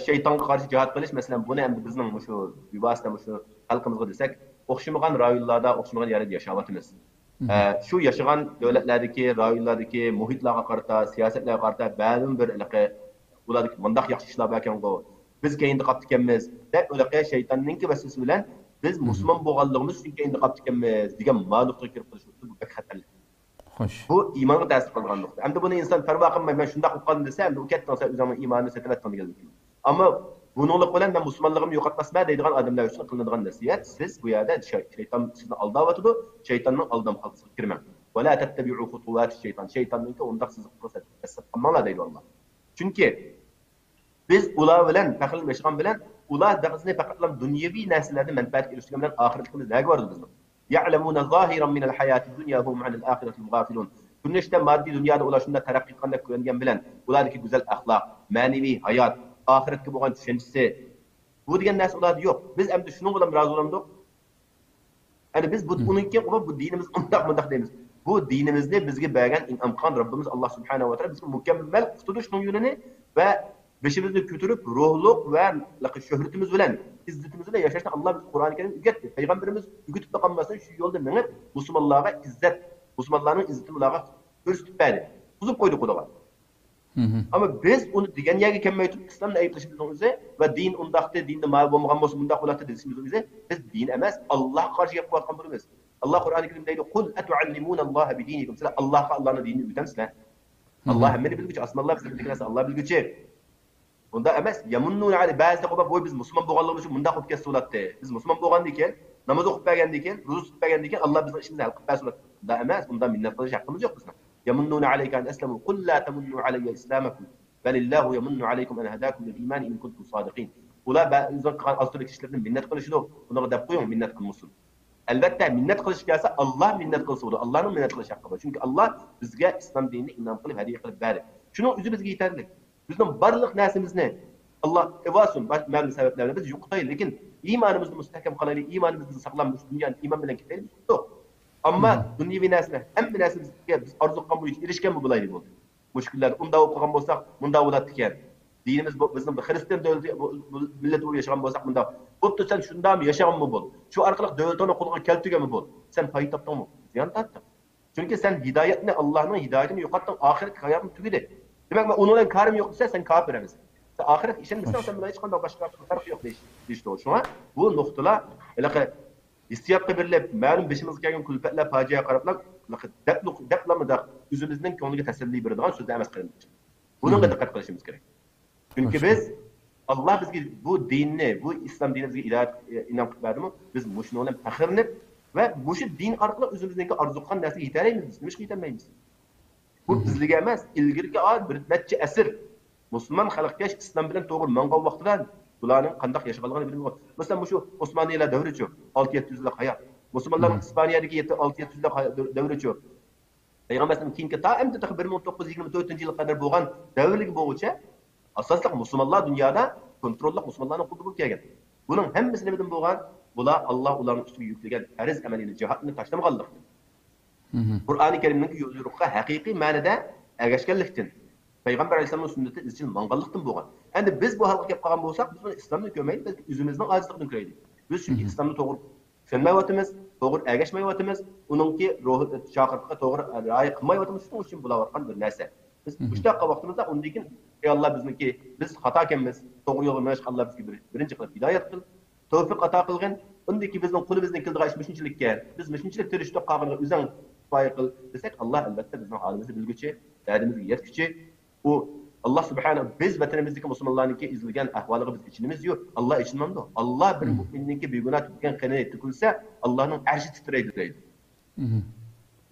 شەيتانغا قارشى جىھاد قىلىش، مەسىلەن، بۇنى ئەمدى بىزنىڭ مۇشۇ بىۋاسىتە مۇشۇ خەلقىمىزغا دېسەك، ئوخشىمىغان رايونلاردا، ئوخشىمىغان يەردە ياشاۋاتىمىز. ئە، شۇ ياشىغان دۆلەتلەردىكى، رايونلاردىكى مۇھىتلارغا قارىتا، سىياسەتلەرگە قارىتا مەلۇم بىر ھېلىقى ئۇلاردىكى مۇنداق ياخشى ئىشلار باركەنغۇ، بىز كەينىدە قاپتىكەنمىز دەپ، ھېلىقى شەيتاننىڭكى ۋەسۋەسىسى بىلەن بىز مۇسۇلمان بولغانلىقىمىز ئۈچۈن كەينىدە قاپتىكەنمىز دېگەن مانا نۇقتىغا كىرىپ قېلىشى بۇ بەك خەتەرلىك. خوش. بۇ ئىمانغا تەسىر قىلغان نۇقتا. ئەمدى بۇنى ئىنسان پەرۋا قىلماي، مەن شۇنداق قىلىپ قالدىم دېسە، ئەمدى ئۇ كەتتىڭ، سەن ئۆزۈڭنىڭ ئىمانىنى سېتىۋەتتىڭ دېگەنلىك. ئەمما بۇنىڭلىق بىلەن مەن مۇسۇلمانلىقىمنى يوقاتماسمەن دەيدىغان ئادەملەر ئۈچۈن قىلىنىدىغان نەسىھەت، سىز بۇ يەردە شەي-، شەيتان سىزنى ئالداۋاتىدۇ، شەيتاننىڭ ئالدام خالتىسىغا كىرمەڭ. ولا تتبعوا خطوات الشيطان. شەيتاننىڭكى ئۇنداق سىزىقىغا دەسسەپ قالماڭلار دەيدۇ ئاللا. چۈنكى بىز ئۇلار بىلەن پەخىرلىنىپ ياشىغان بىلەن، ئۇلار دەغزىنى پەقەتلا دۇنيەۋى نەرسىلەردىن مەنپەئەتكە ئېرىشكەن بىلەن ئاخىرەتلىكىمىز نەگە بارىدۇ بىزنىڭ؟ يعلمون ظاهرا من الحياة الدنيا وهم عن الآخرة هم غافلون. كۆرۈنۈشتە ماددىي دۇنيادا ئۇلار شۇنداق تەرەققىي قىلغاندەك كۆرۈنگەن بىلەن، ئۇلاردىكى گۈزەل ئەخلاق، مەنىۋى ھايات، ئاخىرەتكە بولغان چۈشەنچىسى، بۇ دېگەن نەرسە ئۇلاردا يوق. بىز ئەمدى شۇنىڭ بىلەن رازى بولامدۇق؟ يەنى بىز بۇ، ئۇنىڭ كېيىن بۇ دىنىمىز ئۇنداق مۇنداق دەيمىز. بۇ دىنىمىزنى بىزگە بەرگەن، ئىنئام قىلغان رەببىمىز ئاللا سۇبھانەھۇ ۋە تائالا بىزگە مۇكەممەل ئۇقتۇرىدۇ شۇنىڭ يولىنى ۋە بېشىمىزنى كۆتۈرۈپ، روھلۇق ۋە شۆھرىتىمىز بىلەن، ئىززىتىمىز بىلەن ياشاشنى ئاللا بىزگە قۇرئانى كەرىمدە ئۆگەتتى. پەيغەمبىرىمىز ئۆگىتىپلا قالماستىن، شۇ يولدا مېڭىپ، مۇسۇلمانلارغا ئىززەت، مۇسۇلمانلارنىڭ ئىززىتىنى ئۇلارغا كۆرسىتىپ بەردى. بۇزۇپ قويدى قولىغا. ئەمما بىز ئۇنى دېگەن يەرگە كەلمەي تۇرۇپ، ئىسلامنى ئەيىبلىشىمىزنىڭ ئۆزى ۋە دىن ئۇنداقتى، دىندا ماۋۇ بولمىغان بولسا مۇنداق بولاتتى دېيىشىمىزنىڭ ئۆزى، بىز دىن ئەمەس، ئاللاھقا قارشى گەپ قىلىۋاتقان بولىمىز. ئاللا قۇرئانى كەرىمدە دەيدۇ، قۇل ئەتۇئەللىمۇنەللاھە بىدىنىكۇم. سىلەر ئاللاھقا ئاللانىڭ دىنىنى ئۆگىتەمسىلەر؟ ئاللا ھەممىنى بىلگۈچى، ئاسمانلار بىزدىن بىلگەن نەرسە ئاللا بىلگۈچى. ئۇنداق ئەمەس. يەمۇننۇنە ئەلەي، بەزىدە قوبا، ۋوي، بىز مۇسۇلمان بولغانلىقىمىز ئۈچۈن مۇنداق بولۇپ كەتسە بولاتتى. بىز مۇسۇلمان بولغاندىكىن، ناماز ئوقۇپ بەرگەندىكىن، روزا تۇتۇپ بەرگەندىكىن، ئاللا بىزنىڭ ئىشىمىزنى ھەل قىلىپ بەرسە بولاتتى. ئۇنداق ئەمەس. ئۇنداق مىننەت قىلىش ھەققىمىز يوق بىزنىڭ. يەمۇننۇنە ئەلەيكە ئەن ئەسلەمۇ، قۇل لا تەمۇننۇ ئەلەييە ئىسلامەكۇم، بەلىللاھۇ يەمۇننۇ ئەلەيكۇم ئەن ھەداكۇم لىل ئىمانى ئىن كۇنتۇم سادىقىن. ئۇلار بە-، ئۆزىنىڭ قىلغان ئاز تۆلىگەن ئىشلىرىدىن مىننەت قىلىشىدۇ. ئۇنىڭغا دەپ قويۇڭ، مىننەت قىلمىسۇن. ئەلۋەتتە، مىننەت قىلىش كەلسە، ئاللا مىننەت قىلسا بولىدۇ. ئاللانىڭ مىننەت قىلىش ھەققى بار. چۈنكى ئاللا بىزگە ئىسلام دىنىنى ئىنئام قىلىپ، ھەدىيە قىلىپ بەردى. شۇنىڭ ئۆزى بىزگە يېتەرلىك. بىزنىڭ بارلىق نەرسىمىزنى ئاللا ئېۋالسۇن، باش-، مەلۇم سەۋەبلەر بىلەن بىز يوقىتايلى، لېكىن ئىمانىمىزنى مۇستەھكەم قىلايلى، ئىمانىمىزنى ساقلام، مۇشۇ دۇنيانى ئىمان بىلەن كېتەيلى، بىز قۇتۇلدۇق. ئەمما دۇنيەۋى نەرسىلەر، ھەممە نەرسىمىزگە بىز ئارزۇ قىلغان بويىچە ئېرىشكەنمۇ بولايلى بولدى. مۇشۇ كۈنلەردە ئۇنداق بولۇپ قالغان بولساق، مۇنداق بولاتتىكەن. دىنىمىز بۇ، بىزنىڭ بىر خىرىستىيان دۆلىتى، بۇ، بۇ مىللەت بولۇپ ياشىغان بولساق مۇنداق. بوپتۇ، سەن شۇنداقمۇ ياشىغانمۇ بول. شۇ ئارقىلىق دۆلىتىڭنى قولغا كەلتۈرگەنمۇ بول. سەن پايدا تاپتىڭمۇ؟ زىيان تارتتىڭ. چۈنكى سەن ھىدايەتنى، ئاللانىڭ ھىدايىتىنى يوقاتتىڭ، ئاخىرەتتىكى ھاياتىڭ تۈگىدى. دېمەك، مەن ئۇنىڭ بىلەن كارىم يوق دېسە، سەن كاپىر ئەمەسسەن. سەن ئاخىرەتكە ئىشەنمىسەڭ، سەن بىلەن ھېچقانداق باشقا پەرقى يوق دېيىش، دېيىشتۇر. شۇڭا بۇ نۇقتىلار ھېلىقى ھېسسىياتقا بېرىلىپ، مەلۇم بېشىمىزغا كەلگەن كۈلپەتلەر، پاجىئەگە قاراپلا، ھېلىقى دەپلا، دەپلا مۇنداق ئۆزىمىزنىڭ كۆڭلىگە تەسەللى بېرىدىغان سۆزلەر ئەمەس، قېرىنداشلار. بۇنىڭغا دىققەت قىلىشىمىز كېرەك. چۈنكى بىز، ئاللا بىزگە بۇ دىننى، بۇ ئىسلام دىنى بىزگە ھىدايەت، ئىنئام قىلىپ بەردىمۇ، بىز مۇشۇنىڭ بىلەن پەخىرلىنىپ ۋە مۇشۇ دىن ئارقىلىق ئۆزىمىزنىڭكى ئارزۇ قىلغان نەرسىگە يېتەلەيمىز. بىز نېمىشقا يېتەلمەيمىز؟ بۇ بىزلىكى ئەمەس، ئىلگىرىكى، ئا، بىر نەچچە ئەسىر مۇسۇلمان خەلقكەش ئىسلام بىلەن توغرا ماڭغان ۋاقتىدا بۇلارنىڭ قانداق ياشىغانلىقىنى بىلىمىز. مەسىلەن، مۇشۇ ئوسمانىيلار دەۋرىچۇ، ئالتە يەتتە يۈز يىللىق ھايات. مۇسۇلمانلارنىڭ ئىسپانىيەدىكى يەتتە، ئالتە يەتتە يۈز يىللىق ھايات دەۋرىچۇ. پەيغەمبەر ئەلەيھىسسالام كېيىنكى تا ئەمدى تېخى بىر مىڭ توققۇز يۈز يىگىرمە تۆتىنچى يىلغا قەدەر بولغان دەۋرلىك بولغۇچە ئاساسلىق مۇسۇلمانلار دۇنيادا كونتروللۇق مۇسۇلمانلارنىڭ قولىدا بولۇپ كەلگەن. بۇنىڭ ھەممىسى نېمىدىن بولغان؟ بۇلار ئاللا ئۇلارنىڭ ئۈستىگە يۈكلىگەن پەرز ئەمەلىينى، جىھادنى تاشلىمىغانلىقتىن. قۇرئانى كەرىمنىڭ يول يورۇقىغا ھەقىقىي مەنىدە ئەگەشكەنلىكتىن، پەيغەمبەر ئەلەيھىسسالامنىڭ سۈننىتىدە ئىزچىل ماڭغانلىقتىن بولغان. ئەمدى بىز بۇ ھالغا كەپ قالغان بولساق، بىز بۇنى ئىسلامدىن كۆرمەيلى، بەلكى ئۆزىمىزنىڭ ئاجىزلىقىدىن كۆرەيلى. بىز چۈنكى ئىسلامنى توغرا چۈشەنمەيۋاتىمىز، توغرا ئەگەشمەيۋاتىمىز، ئۇنىڭكى روھ چاقىرىقىغا توغرا رىئايە قىلمايۋاتىمىز، شۇنىڭ ئۈچۈن بولاۋاتقان بىر نەرسە. بىز مۇشۇنداق قىلغان ۋاقتىمىزدا ئۇندىن كېيىن، ئەي ئاللا، بىزنىڭكى، بىز خاتاكەنمىز، توغرا يولغا مېڭىشقا ئاللا بىزگە بىر، بىرىنچى قىلىپ ھىدايەت قىل، تەۋپىق ئاتا قىلغىن. ئۇندىن كېيىن بىزنىڭ قولىمىزدىن كېلىدىغان ئىش مۇشۇنچىلىككەن، بىز مۇشۇنچىلىك تىرىشتۇق، قالغىنىغا ئۆزۈڭ كۇپايە قىل دېسەك، ئاللا ئەلۋەتتە بىزنىڭ ھالىمىزنى بىلگۈچى، دەردىمىزگە يەتكۈچى. ئۇ ئاللا سۇبھانە، بىز ۋەتىنىمىزدىكى مۇسۇلمانلارنىڭكى ئېزىلگەن ئەھۋالىغا بىز ئېچىنىمىز يوق. ئاللا ئېچىنمامدۇ؟ ئاللا بىر مۇئمىننىڭكى بىگۇناھ تۆككەن قېنىنى تۆكۈلسە، ئاللانىڭ ئەرشى تىترەيدۇ دەيدۇ.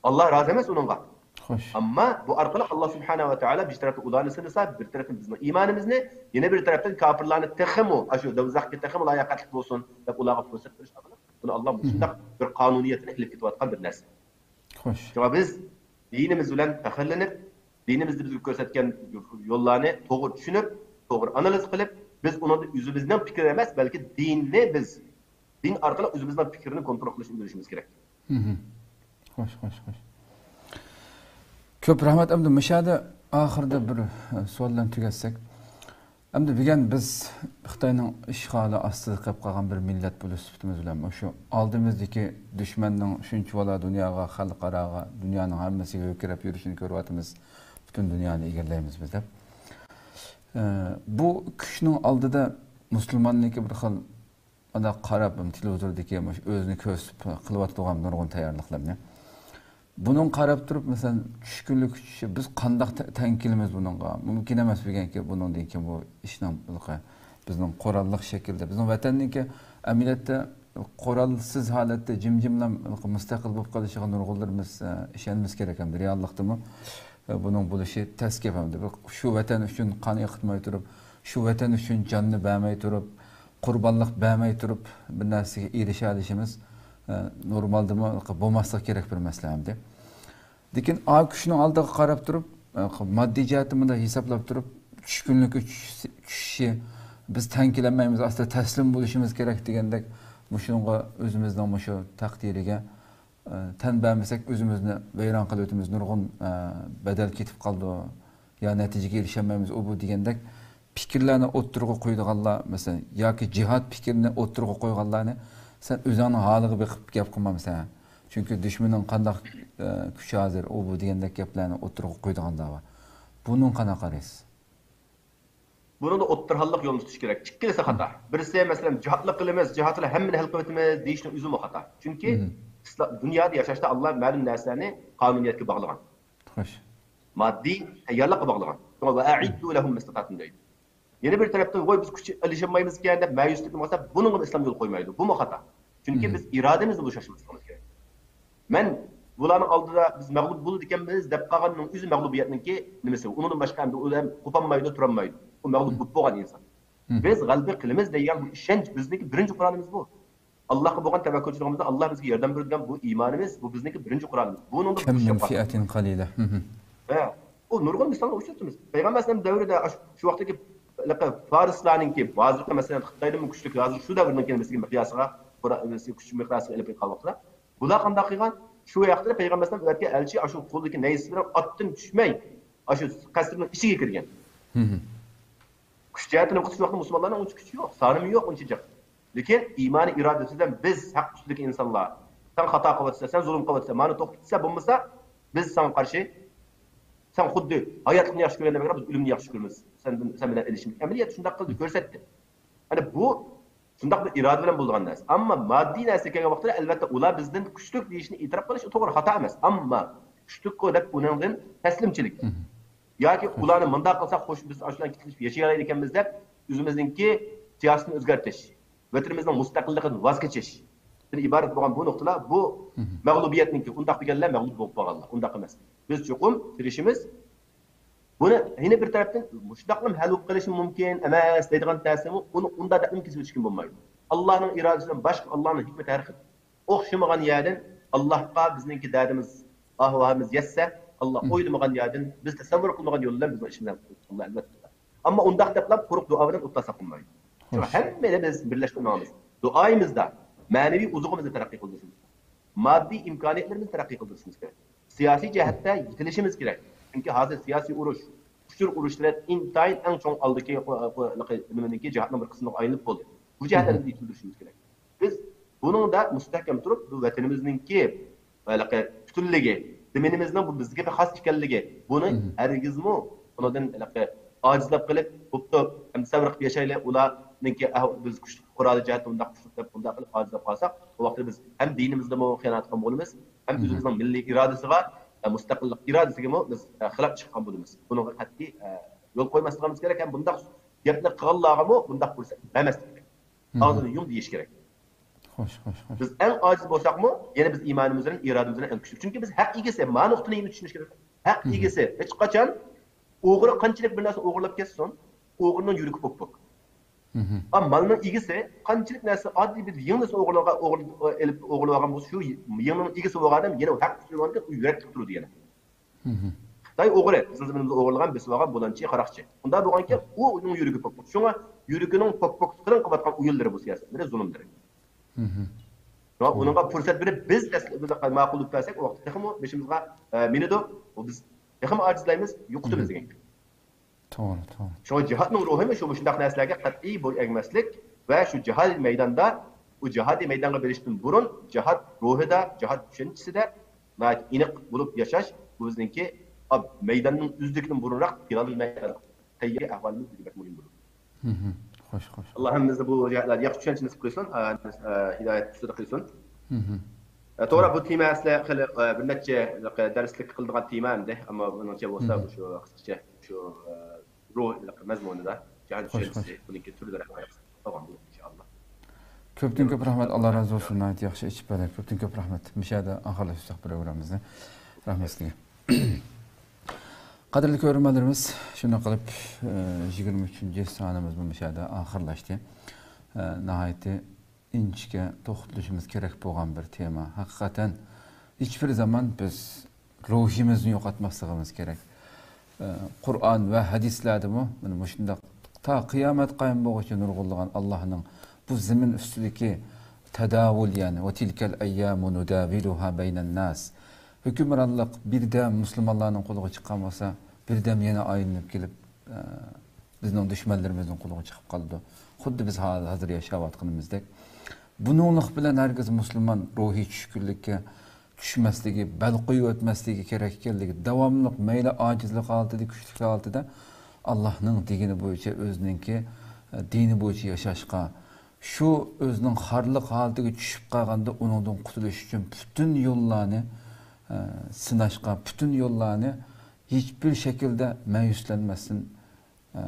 ئاللا رازى ئەمەس ئۇنىڭغا. خوش. ئەمما بۇ ئارقىلىق ئاللا سۇبھانە ۋە تائالا بىر تەرەپتىن ئۇلارنى سىنىسا، بىر تەرەپتىن بىزنىڭ ئىمانىمىزنى، يەنە بىر تەرەپتىن كاپىرلارنى تېخىمۇ، ئاشۇ دوزاخقا تېخىمۇ لاياقەتلىك بولسۇن دەپ ئۇلارغا پۇرسەت بېرىش ئارقىلىق، بۇنى ئاللا مۇشۇنداق بىر قانۇنىيەتنى ئېلىپ كېتىۋاتقان بىر نەرسە. خوش. شۇڭا بىز دىنىمىز بىلەن پەخىرلىنىپ، دىنىمىزدا بىزگە كۆرسەتكەن يوللارنى توغرا چۈشىنىپ، توغرا ئانالىز قىلىپ، بىز ئۇنىڭدا ئۆزىمىزنىڭ پىكرى ئەمەس، بەلكى دىننى بىز، دىن ئارقىلىق ئۆزىمىزنىڭ پىكرىنى كونترول قىلىشنى ئۆگىنىشىمىز كېرەك. خوش، خوش، خوش. كۆپ رەھمەت. ئەمدى مۇشۇ يەردە ئاخىرىدا بىر، ئە، سوئال بىلەن تۈگەتسەك. ئەمدى بۈگۈن بىز خىتاينىڭ ئىشغالى ئاستىدا قېلىپ قالغان بىر مىللەت بولۇش سۈپىتىمىز بىلەن، مۇشۇ ئالدىمىزدىكى دۈشمەننىڭ شۇنچىۋالا دۇنياغا، خەلقئاراغا، دۇنيانىڭ ھەممىسىگە ھۆركىرەپ يۈرۈشىنى كۆرۈۋاتىمىز. پۈتۈن دۇنيانى ئىگىلەيمىز بىز دەپ. ئە، بۇ كۈچنىڭ ئالدىدا مۇسۇلماننىڭكى بىر خىل ئانداق قاراپ، تېلېۋىزوردىكى مۇشۇ ئۆزىنى كۆرسىتىپ قىلىۋاتىدىغان نۇرغۇن تەييارلىقلارنى. بۇنىڭ قاراپ تۇرۇپ، مەسىلەن، چۈشكۈنلۈك چۈشۈشى، بىز قانداق تە-، تەڭ كېلىمىز بۇنىڭغا؟ مۇمكىن ئەمەس بۈگۈنكى بۇنىڭدىن كېيىن بۇ ئىشنىڭ بىزنىڭ قوراللىق شەكىلدە، بىزنىڭ ۋەتەننىڭكى ئەمەلىيەتتە قورالسىز ھالەتتە جىمجىملا مۇستەقىل بولۇپ قېلىشىغا نۇرغۇنلىرىمىز، ئە، ئىشەنمىز كېرەك ھەمدە رېئاللىقتىمۇ، ئە، بۇنىڭ بولۇشى تەس گەپ ھەمدە. بىر شۇ ۋەتەن ئۈچۈن قان ئېقىتماي تۇرۇپ، شۇ ۋەتەن ئۈچۈن جاننى بەرمەي تۇرۇپ، قۇربانلىق بەرمەي تۇرۇپ بىر نەرسىگە ئېرىشەلىشىمىز، ئە، نورمالدىمۇ بولماسلىقى كېرەك بىر مەسىلە ئەمدى. لېكىن ئا كۈچنىڭ ئالدىغا قاراپ تۇرۇپ، ئە، ماددىي جەھەتتىن مۇنداق ھېسابلاپ تۇرۇپ، چۈشكۈنلۈككە چۈش-، چۈشۈشى، بىز تەڭ كېلەلمەيمىز، ئاستا تەسلىم بولۇشىمىز كېرەك دېگەندەك، مۇشۇنىڭغا ئۆزىمىزنىڭ مۇشۇ تەقدىرىگە، ئە، تەن بەرمىسەك، ئۆزىمىزنى ۋەيران قىلىۋېتىمىز، نۇرغۇن، ئە، بەدەل كېتىپ قالىدۇ، يا نەتىجىگە ئېرىشەلمەيمىز، ئۇ بۇ دېگەندەك پىكىرلەرنى ئوتتۇرىغا قويىدىغانلار، مەسىلەن، ياكى جىھاد پىكرىنى ئوتتۇرىغا قويغانلارنى سەن ئۆزۈڭنىڭ ھالىغا بېقىپ گەپ قىلمامسەن؟ چۈنكى دۈشمىنىڭ قانداق، ئە، كۈچى ھازىر، ئۇ بۇ دېگەندەك گەپلەرنى ئوتتۇرىغا قويىدىغانلار بار. بۇنىڭغا قانداق قارايسىز؟ بۇنىڭدا ئوتتۇرا ھاللىق يولنى تۇتۇش كېرەك. ئىككىلىسى خاتا. بىرسى، مەسىلەن، جىھادلا قىلىمىز، جىھاد بىلەن ھەممىنى ھەل قىلىۋېتىمىز دېيىشنىڭ ئۆزىمۇ خاتا. چۈنكى ئىسلا-، دۇنيادا ياشاشتا ئاللا مەلۇم نەرسىلەرنى قانۇنىيەتكە باغلىغان. خوش. ماددىي تەييارلىققا باغلىغان. شۇڭا «ۋە ئەئىددۇ لەھۇم مەستەتەتۇم» دەيدۇ. يەنە بىر تەرەپتىن، «ۋوي، بىز كۈچ ئېلىشالمايمىزكەن» دەپ مەيۈسلۈككە ماڭسا، بۇنىڭغا ئىسلام يول قويمايدۇ. بۇمۇ خاتا. چۈنكى بىز ئىرادىمىزنى بوشاشتۇرماسلىقىمىز كېرەك. مەن بۇلارنىڭ ئالدىدا بىز مەغلۇپ بولىدىكەنمىز دەپ قالغاننىڭ ئۆزى مەغلۇبىيەتنىڭكى نېمىسى؟ ئۇنىڭدىن باشقا ئەمدى ئۇ ئادەم قوپالمايدۇ، تۇرالمايدۇ. ئۇ مەغلۇپ بولۇپ بولغان ئىنسان. بىز غەلىبە قىلىمىز دەيدىغان بۇ ئىشەنچ بىزنىڭكى بىرىنچى قورالىمىز بۇ. ئاللاھقا بولغان تەۋەككۈلچىلىكىمىزدە ئاللاھ بىزگە ياردەم بېرىدىغان بۇ ئىمانىمىز، بۇ بىزنىڭكى بىرىنچى قورالىمىز. بۇنىڭدا كەم مىن فىئەتىن قەلىلە. ھە، ئۇ نۇرغۇن مىسالنى ئۇچرىتىمىز. پەيغەمبەر ئەلەيھىسسالام دەۋرىدە ئاش-، شۇ ۋاقىتتىكى ھېلىقى فارسلارنىڭكى، ھازىرقى مەسىلەن، خىتايدىنمۇ كۈچلۈك، ھازىر شۇ دەۋرنىڭكى نېمىسىگە، مىقياسىغا، قورا-، كۈچ مىقياسىغا ئېلىپ ئېيتقان ۋاقتىدا، بۇلار قانداق قىلغان؟ شۇ ۋاقىتتا پەيغەمبەر ئەلەيھىسسالام ئەۋەتكەن ئەلچى ئاشۇ قولىدىكى نەيزىسى بىلەن ئاتتىن چۈشمەي، ئاشۇ قەسىرنىڭ ئىچىگە كىرگەن. كۈچ جەھەتتىن نېمە قىلسا، شۇ ۋاقىتتا مۇسۇلمانلارنىڭ ئۇنچە كۈچى يوق، سانىمۇ يوق ئۇنچە جىق. لېكىن ئىمانىي ئىرادىسى بىلەن بىز ھەق ئۈستىدىكى ئىنسانلار، سەن خاتا قىلىۋاتىسەن، سەن زۇلۇم قىلىۋاتىسەن، مانا توختىتىسەن، بولمىسا بىز ساڭا قارشى، سەن خۇددى ھاياتلىقنى ياخشى كۆرگەندەك بىز ئۆلۈمنى ياخشى كۆرىمىز، سەن، سەن بىلەن ئېلىشىمىز. ئەمەلىيەتتە شۇنداق قىلدى، كۆرسەتتى. يەنى بۇ شۇنداق بىر ئىرادە بىلەن بولىدىغان نەرسە. ئەمما ماددىي نەرسىگە كەلگەن ۋاقتىدا، ئەلۋەتتە، ئۇلار بىزدىن كۈچلۈك دېيىشنى ئېتىراپ قىلىش توغرا، خاتا ئەمەس. ئەمما كۈچلۈككۇ دەپ ئۇنىڭدىن تەسلىمچىلىك. ياكى ئۇلارنى مۇنداق قىلساق، خوش، بىز ئاشۇلارنى كېتىشىپ ياشىيالايدىكەنمىز دەپ، ئۆزىمىزنىڭكى سىياسىتىنى ئۆزگەرتىش، ۋەتىنىمىزنىڭ مۇستەقىللىقىدىن ۋاز كېچىشتىن ئىبارەت بولغان بۇ نۇقتىلار، بۇ مەغلۇبىيەتنىڭكى، ئۇنداق دېگەنلەر مەغلۇپ بولۇپ قالغانلار، ئۇنداق ئەمەس. بىز چوقۇم تىرىشىمىز. بۇنى يەنە بىر تەرەپتىن، مۇشۇنداقلا ھەل بولۇپ قېلىشى مۇمكىن ئەمەس دەيدىغان نەرسىمۇ، ئۇنى ئۇنداق دەپمۇ كېسىۋېتىشكە بولمايدۇ. ئاللانىڭ ئىرادىسىدىن باشقا، ئاللانىڭ ھېكمىتى ھەر خىل. ئوخشىمىغان يەردىن ئاللاھقا بىزنىڭكى دەردىمىز، ئاھۋاھىمىز يەتسە، ئاللا ئويلىمىغان يەردىن، بىز تەسەۋۋۇر قىلمىغان يول بىلەن بىزنىڭ ئىشىمىز ھەل قىلىنىدۇ، ئاللا ئەلۋەتتە. ئەمما ئۇنداق دەپلا قۇرۇق دۇئا بىلەن ئۇتۇلساق بولمايدۇ. شۇڭا ھەممىلا بىز بىرلەشكە ماڭىمىز. دۇئايىمىزدا مەنىۋى ئوزۇقىمىزنى تەرەققىي قىلدۇرۇشىمىز، ماددىي ئىمكانىيەتلىرىمىزنى تەرەققىي قىلدۇرۇشىمىز كېرەك. سىياسىي جەھەتتە يېتىلىشىمىز كېرەك. چۈنكى ھازىر سىياسىي ئۇرۇش، ئۇچۇر ئۇرۇشلىرى ئىنتايىن ئەڭ چوڭ ئالدىكى، نېمىنىڭكى، جىھادنىڭ بىر قىسمىغا ئايلىنىپ بولدى. بۇ جەھەتلەرنى يېتىلدۈرۈشىمىز كېرەك. بىز بۇنىڭدا مۇستەھكەم تۇرۇپ، بۇ ۋەتىنىمىزنىڭكى ھېلىقى پۈتۈنلۈكى، زېمىنىمىزنىڭ بۇ بىزگە خاس ئىكەنلىكى، بۇنى ھەرگىزمۇ بۇنىڭدىن ھېلىقى ئاجىزلاپ قېلىپ، بوپتۇ، ئەمدى سەۋر قىلىپ ياشايلى، ئۇلارنىڭكى ئەھ-، بىز كۈچلۈك، قورالى جەھەتتە بۇنداق كۈچلۈك دەپ، بۇنداق قىلىپ ئاجىزلاپ قالساق، ئۇ ۋاقىتتا بىز ھەم دىنىمىزدىمۇ خىيانەت قىلغان بولىمىز، ھەم ئۆزىمىزنىڭ مىللىي ئىرادىسىغا، مۇستەقىللىق ئىرادىسىگىمۇ بىز خىلاپ چىققان بولىمىز. بۇنىڭغا قەتئىي يول قويماسلىقىمىز كېرەك ھەم بۇنداق گەپنى قىلغانلارغىمۇ بۇنداق پۇرسەت بەرمەسلىك كېرەك. ئاغزىنى يۇم دېيىش كېرەك. خوش، خوش، خوش. بىز ئەڭ ئاجىز بولساقمۇ، يەنە بىز ئىمانىمىز بىلەن، ئىرادىمىز بىلەن ئەڭ كۈچلۈك. چۈنكى بىز ھەق ئىگىسى، مانا نۇقتىنى يەنە چۈشىنىش كېرەك. ھەق ئىگىسى ھېچقاچان، ئوغرى قانچىلىك بىر نەرسە ئوغرىلاپ كەتسۇن، ئوغرىنىڭ يۈرىكى پوك-پوك. ئەمما مالنىڭ ئىگىسى قانچىلىك نەرسە، ئاددىي بىر يىڭنىسى ئوغرىلىغان، ئوغرىل-، ئېلىپ ئوغرىلىۋالغان بولسا، شۇ يىڭنىنىڭ ئىگىسى بولغان ئادەم يەنە ھەق ئۈچۈن ئۆلگەندە، ئۇ يۈرەكلىك تۇرىدۇ يەنە. خىتاي ئوغرى، بىزنىڭ زېمىنىمىزنى ئوغرىلىغان، بېسىۋالغان، بۇلانچى، قاراقچى. ئۇنداق بولغانكەن، ئۇ، ئۇنىڭ يۈرىكى پوك-پوك. شۇڭا يۈرىكىنىڭ پوك-پوكلۇقىدىن قىلىۋاتقان ئويۇنلىرى بۇ سىياسەتلىرى، زۇلۇملىرى. شۇڭا ئۇنىڭغا پۇرسەت بېرىپ، بىز دەسلەپ، بىز ماقۇل دەپ بەرسەك، ئۇ ۋاقىتتا تېخىمۇ بېشىمىزغا، ئە، مىنىدۇ. ئۇ بىز تېخىمۇ ئاجىزلايمىز، يوقىتىمىز دېگەن گەپ. توغرا، توغرا. شۇڭا جىھادنىڭ روھىمۇ شۇ، مۇشۇنداق نەرسىلەرگە قەتئىي بويۇن ئەگمەسلىك ۋە شۇ جىھادىي مەيداندا، ئۇ جىھادىي مەيدانغا بېرىشتىن بۇرۇن جىھاد روھىدا، جىھاد چۈشەنچىسىدە ناھايىتى ئېنىق بولۇپ ياشاش، بۇ بىزنىڭكى، ئا، مەيداننىڭ ئۆزىدىكىدىن بۇرۇنراق پىلانىي مەيدانغا تەييار ئەھۋالىمىز بىزگە بەك مۇھىم بولىدۇ. خوش، خوش. ئاللا ھەممىمىزنى بۇ جەھەتلەردە ياخشى چۈشەنچە نېسىپ قىلسۇن، ئە، ئە، ھىدايەت ئۈستىدە قىلسۇن. ئە، توغرا، بۇ تېما ئەسلى خېلى، ئە، بىر نەچچە دەرسلىك قىلىدىغان تېما ئەمدى، ئەمما بۇنىڭچە بولسا مۇشۇ قىسقىچە شۇ، ئە، روھ مەزمۇنىدا جاھان چۈشەنچىسى، بۇنىڭكى تۈرلىرى ھەققىدە قىلغان بولىدۇ، ئىنشائاللا. كۆپتىن كۆپ رەھمەت، ئاللا رازى بولسۇن، ناھايىتى ياخشى ئېچىپ بەردى. كۆپتىن كۆپ رەھمەت. مۇشۇ يەردە ئاخىرلاشتۇرساق پروگراممىمىزنى. رەھمەت سىزگە. قەدىرلىك كۆرۈرمەنلىرىمىز، شۇنداق قىلىپ، ئە، يىگىرمە ئۈچىنچى سانىمىزمۇ مۇشۇ يەردە ئاخىرلاشتى. ئە، ناھايىتى ئىنچىكە توختىلىشىمىز كېرەك بولغان بىر تېما. ھەقىقەتەن، ھېچبىر زامان بىز روھىمىزنى يوقاتماسلىقىمىز كېرەك. ئە، قۇرئان ۋە ھەدىسلەردىمۇ مانا مۇشۇنداق تا قىيامەت قايىم بولغۇچە نۇرغۇنلىغان ئاللانىڭ بۇ زېمىن ئۈستىدىكى تاداۋۇل، يەنى، «وتلك الأيام نداولها بين الناس.» ھۆكۈمرانلىق بىردەم مۇسۇلمانلارنىڭ قولىغا چىققان بولسا، بىردەم يەنە ئايلىنىپ كېلىپ، ئە، بىزنىڭ دۈشمەنلىرىمىزنىڭ قولىغا چىقىپ قالىدۇ. خۇددى بىز ھا-، ھازىر ياشاۋاتقىنىمىزدەك. بۇنىڭلىق بىلەن ھەرگىز مۇسۇلمان روھىي چۈشكۈنلۈككە چۈشمەسلىكى، بەل قويۇۋەتمەسلىكى كېرەك ئىكەنلىكى، داۋاملىق مەيلى ئاجىزلىق ھالىتىدە، كۈچلۈك ھالىتىدە ئاللانىڭ دېگىنى بويىچە ئۆزىنىڭكى، ئە، دىنى بويىچە ياشاشقا، شۇ ئۆزىنىڭ خارلىق ھالىتىگە چۈشۈپ قالغاندا ئۇنىڭدىن قۇتۇلۇش ئۈچۈن پۈتۈن يوللارنى، ئە، سىناشقا، پۈتۈن يوللارنى ھېچبىر شەكىلدە مەيۈسلەنمەستىن، ئە،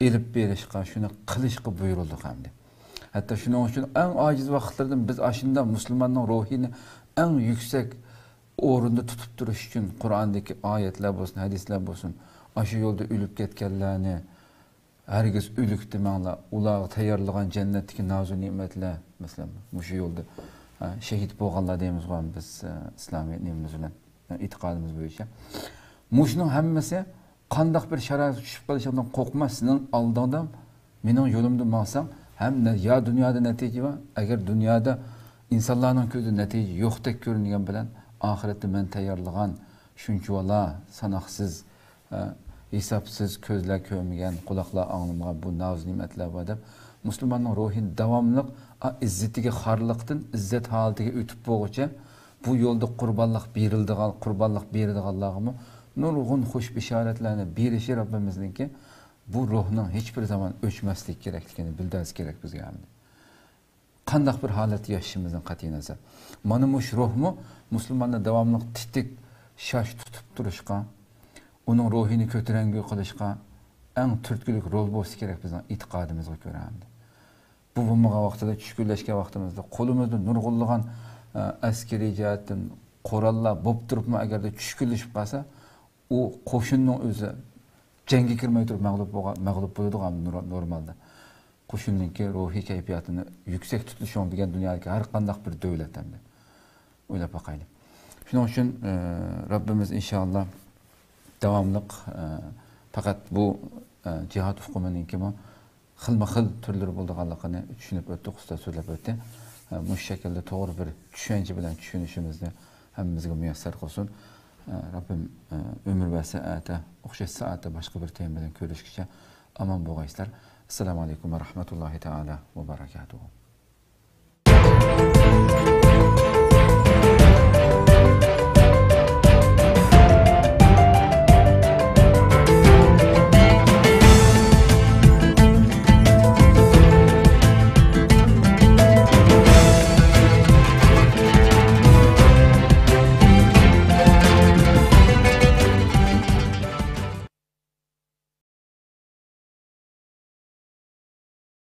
ئېلىپ بېرىشقا، شۇنى قىلىشقا بۇيرۇلدۇق ئەمدى. ھەتتا شۇنىڭ ئۈچۈن ئەڭ ئاجىز ۋاقىتلىرىدىن بىز ئاشۇنداق مۇسۇلماننىڭ روھىنى ئەڭ يۈكسەك ئورۇندا تۇتۇپ تۇرۇش ئۈچۈن قۇرئاندىكى ئايەتلەر بولسۇن، ھەدىسلەر بولسۇن، ئاشۇ يولدا ئۆلۈپ كەتكەنلەرنى، ھەرگىز ئۆلۈك دېمەڭلار، ئۇلارغا تەييارلىغان جەننەتتىكى نازۇ نېمەتلەر، مەسىلەن، مۇشۇ يولدا، ھە، شېھىت بولغانلار دەيمىزغۇ بىز، ئە، ئىسلامىي نېمىمىز بىلەن، ئە، ئېتىقادىمىز بويىچە. مۇشۇنىڭ ھەممىسى قانداق بىر شارائىتقا چۈشۈپ قېلىشىڭدىن قورقما، سېنىڭ ئالدىڭدا، مېنىڭ يولۇمدا ماڭساڭ، ھەم نە-، يا دۇنيادا نەتىجە بار، ئەگەر دۇنيادا ئىنسانلارنىڭ كۆزىدە نەتىجە يوقتەك كۆرۈنگەن بىلەن، ئاخىرەتتە مەن تەييارلىغان شۇنچىۋالا ساناقسىز، ھە، ھېسابسىز كۆزلەر كۆرمىگەن، قۇلاقلار ئاڭلىمىغان بۇ نازۇ نېمەتلەر بار دەپ، مۇسۇلماننىڭ روھىنى داۋاملىق، ئا، ئىززىتىگە خارلىقتىن ئىززەت ھالىتىگە ئۆتۈپ بولغۇچە، بۇ يولدا قۇربانلىق بېرىلىدىغان، قۇربانلىق بېرىدىغانلارغىمۇ نۇرغۇن خۇش بېشارەتلەرنى بېرىشى رەببىمىزنىڭكى، بۇ روھنىڭ ھېچبىر زامان ئۆچمەسلىكى كېرەكلىكىنى بىلدۈرۈش كېرەك بىزگە ئەمدى. قانداق بىر ھالەتتە ياشىشىمىزدىن قەتئىينەزەر. مانا مۇشۇ روھمۇ مۇسۇلماننى داۋاملىق تېتىك، شاش تۇتۇپ تۇرۇشقا، ئۇنىڭ روھىنى كۆتۈرەڭگۈ قىلىشقا ئەڭ تۈرتكىلىك رول بولسا كېرەك بىزنىڭ ئېتىقادىمىزغا كۆرە ئەمدى. بۇ بولمىغان ۋاقتىدا، چۈشكۈنلەشكەن ۋاقتىمىزدا قولىمىزدا نۇرغۇنلىغان، ئە، ئەسكىرىي جەھەتتىن قوراللار بولۇپ تۇرۇپمۇ، ئەگەردە چۈشكۈنلىشىپ قالسا، ئۇ قوشۇننىڭ ئۆزى جەڭگە كىرمەي تۇرۇپ مەغلۇپ بولغان، مەغلۇپ بولىدىغان نور-، نورمالدا. قوشۇننىڭكى روھىي كەيپىياتىنى يۈكسەك تۇتۇشۇڭ بىلگەن دۇنيادىكى ھەر قانداق بىر دۆلەت ئەمدى. ئويلاپ باقايلى. شۇنىڭ ئۈچۈن، ئە، رەببىمىز ئىنشاللا داۋاملىق، ئە، پەقەت بۇ، ئە، جىھاد ئۇقۇمىنىڭكىمۇ خىلمۇ خىل تۈرلىرى بولىدىغانلىقىنى چۈشىنىپ ئۆتتۇق، ئۇستاز سۆزلەپ ئۆتتى. ئە، مۇشۇ شەكىلدە توغرا بىر چۈشەنچە بىلەن چۈشىنىشىمىزنى ھەممىمىزگە مۇيەسسەر قىلسۇن. ئە، رەببىم، ئە، ئۆمۈر بەرسە، ئەتە ئوخشاش سائەتتە باشقا بىر تېما بىلەن كۆرۈشكىچە ئامان بولغايسىلەر. ئەسسالامۇ ئەلەيكۇم ۋە رەھمەتۇللاھى تائالا ۋە بەرەكاتۇھۇ.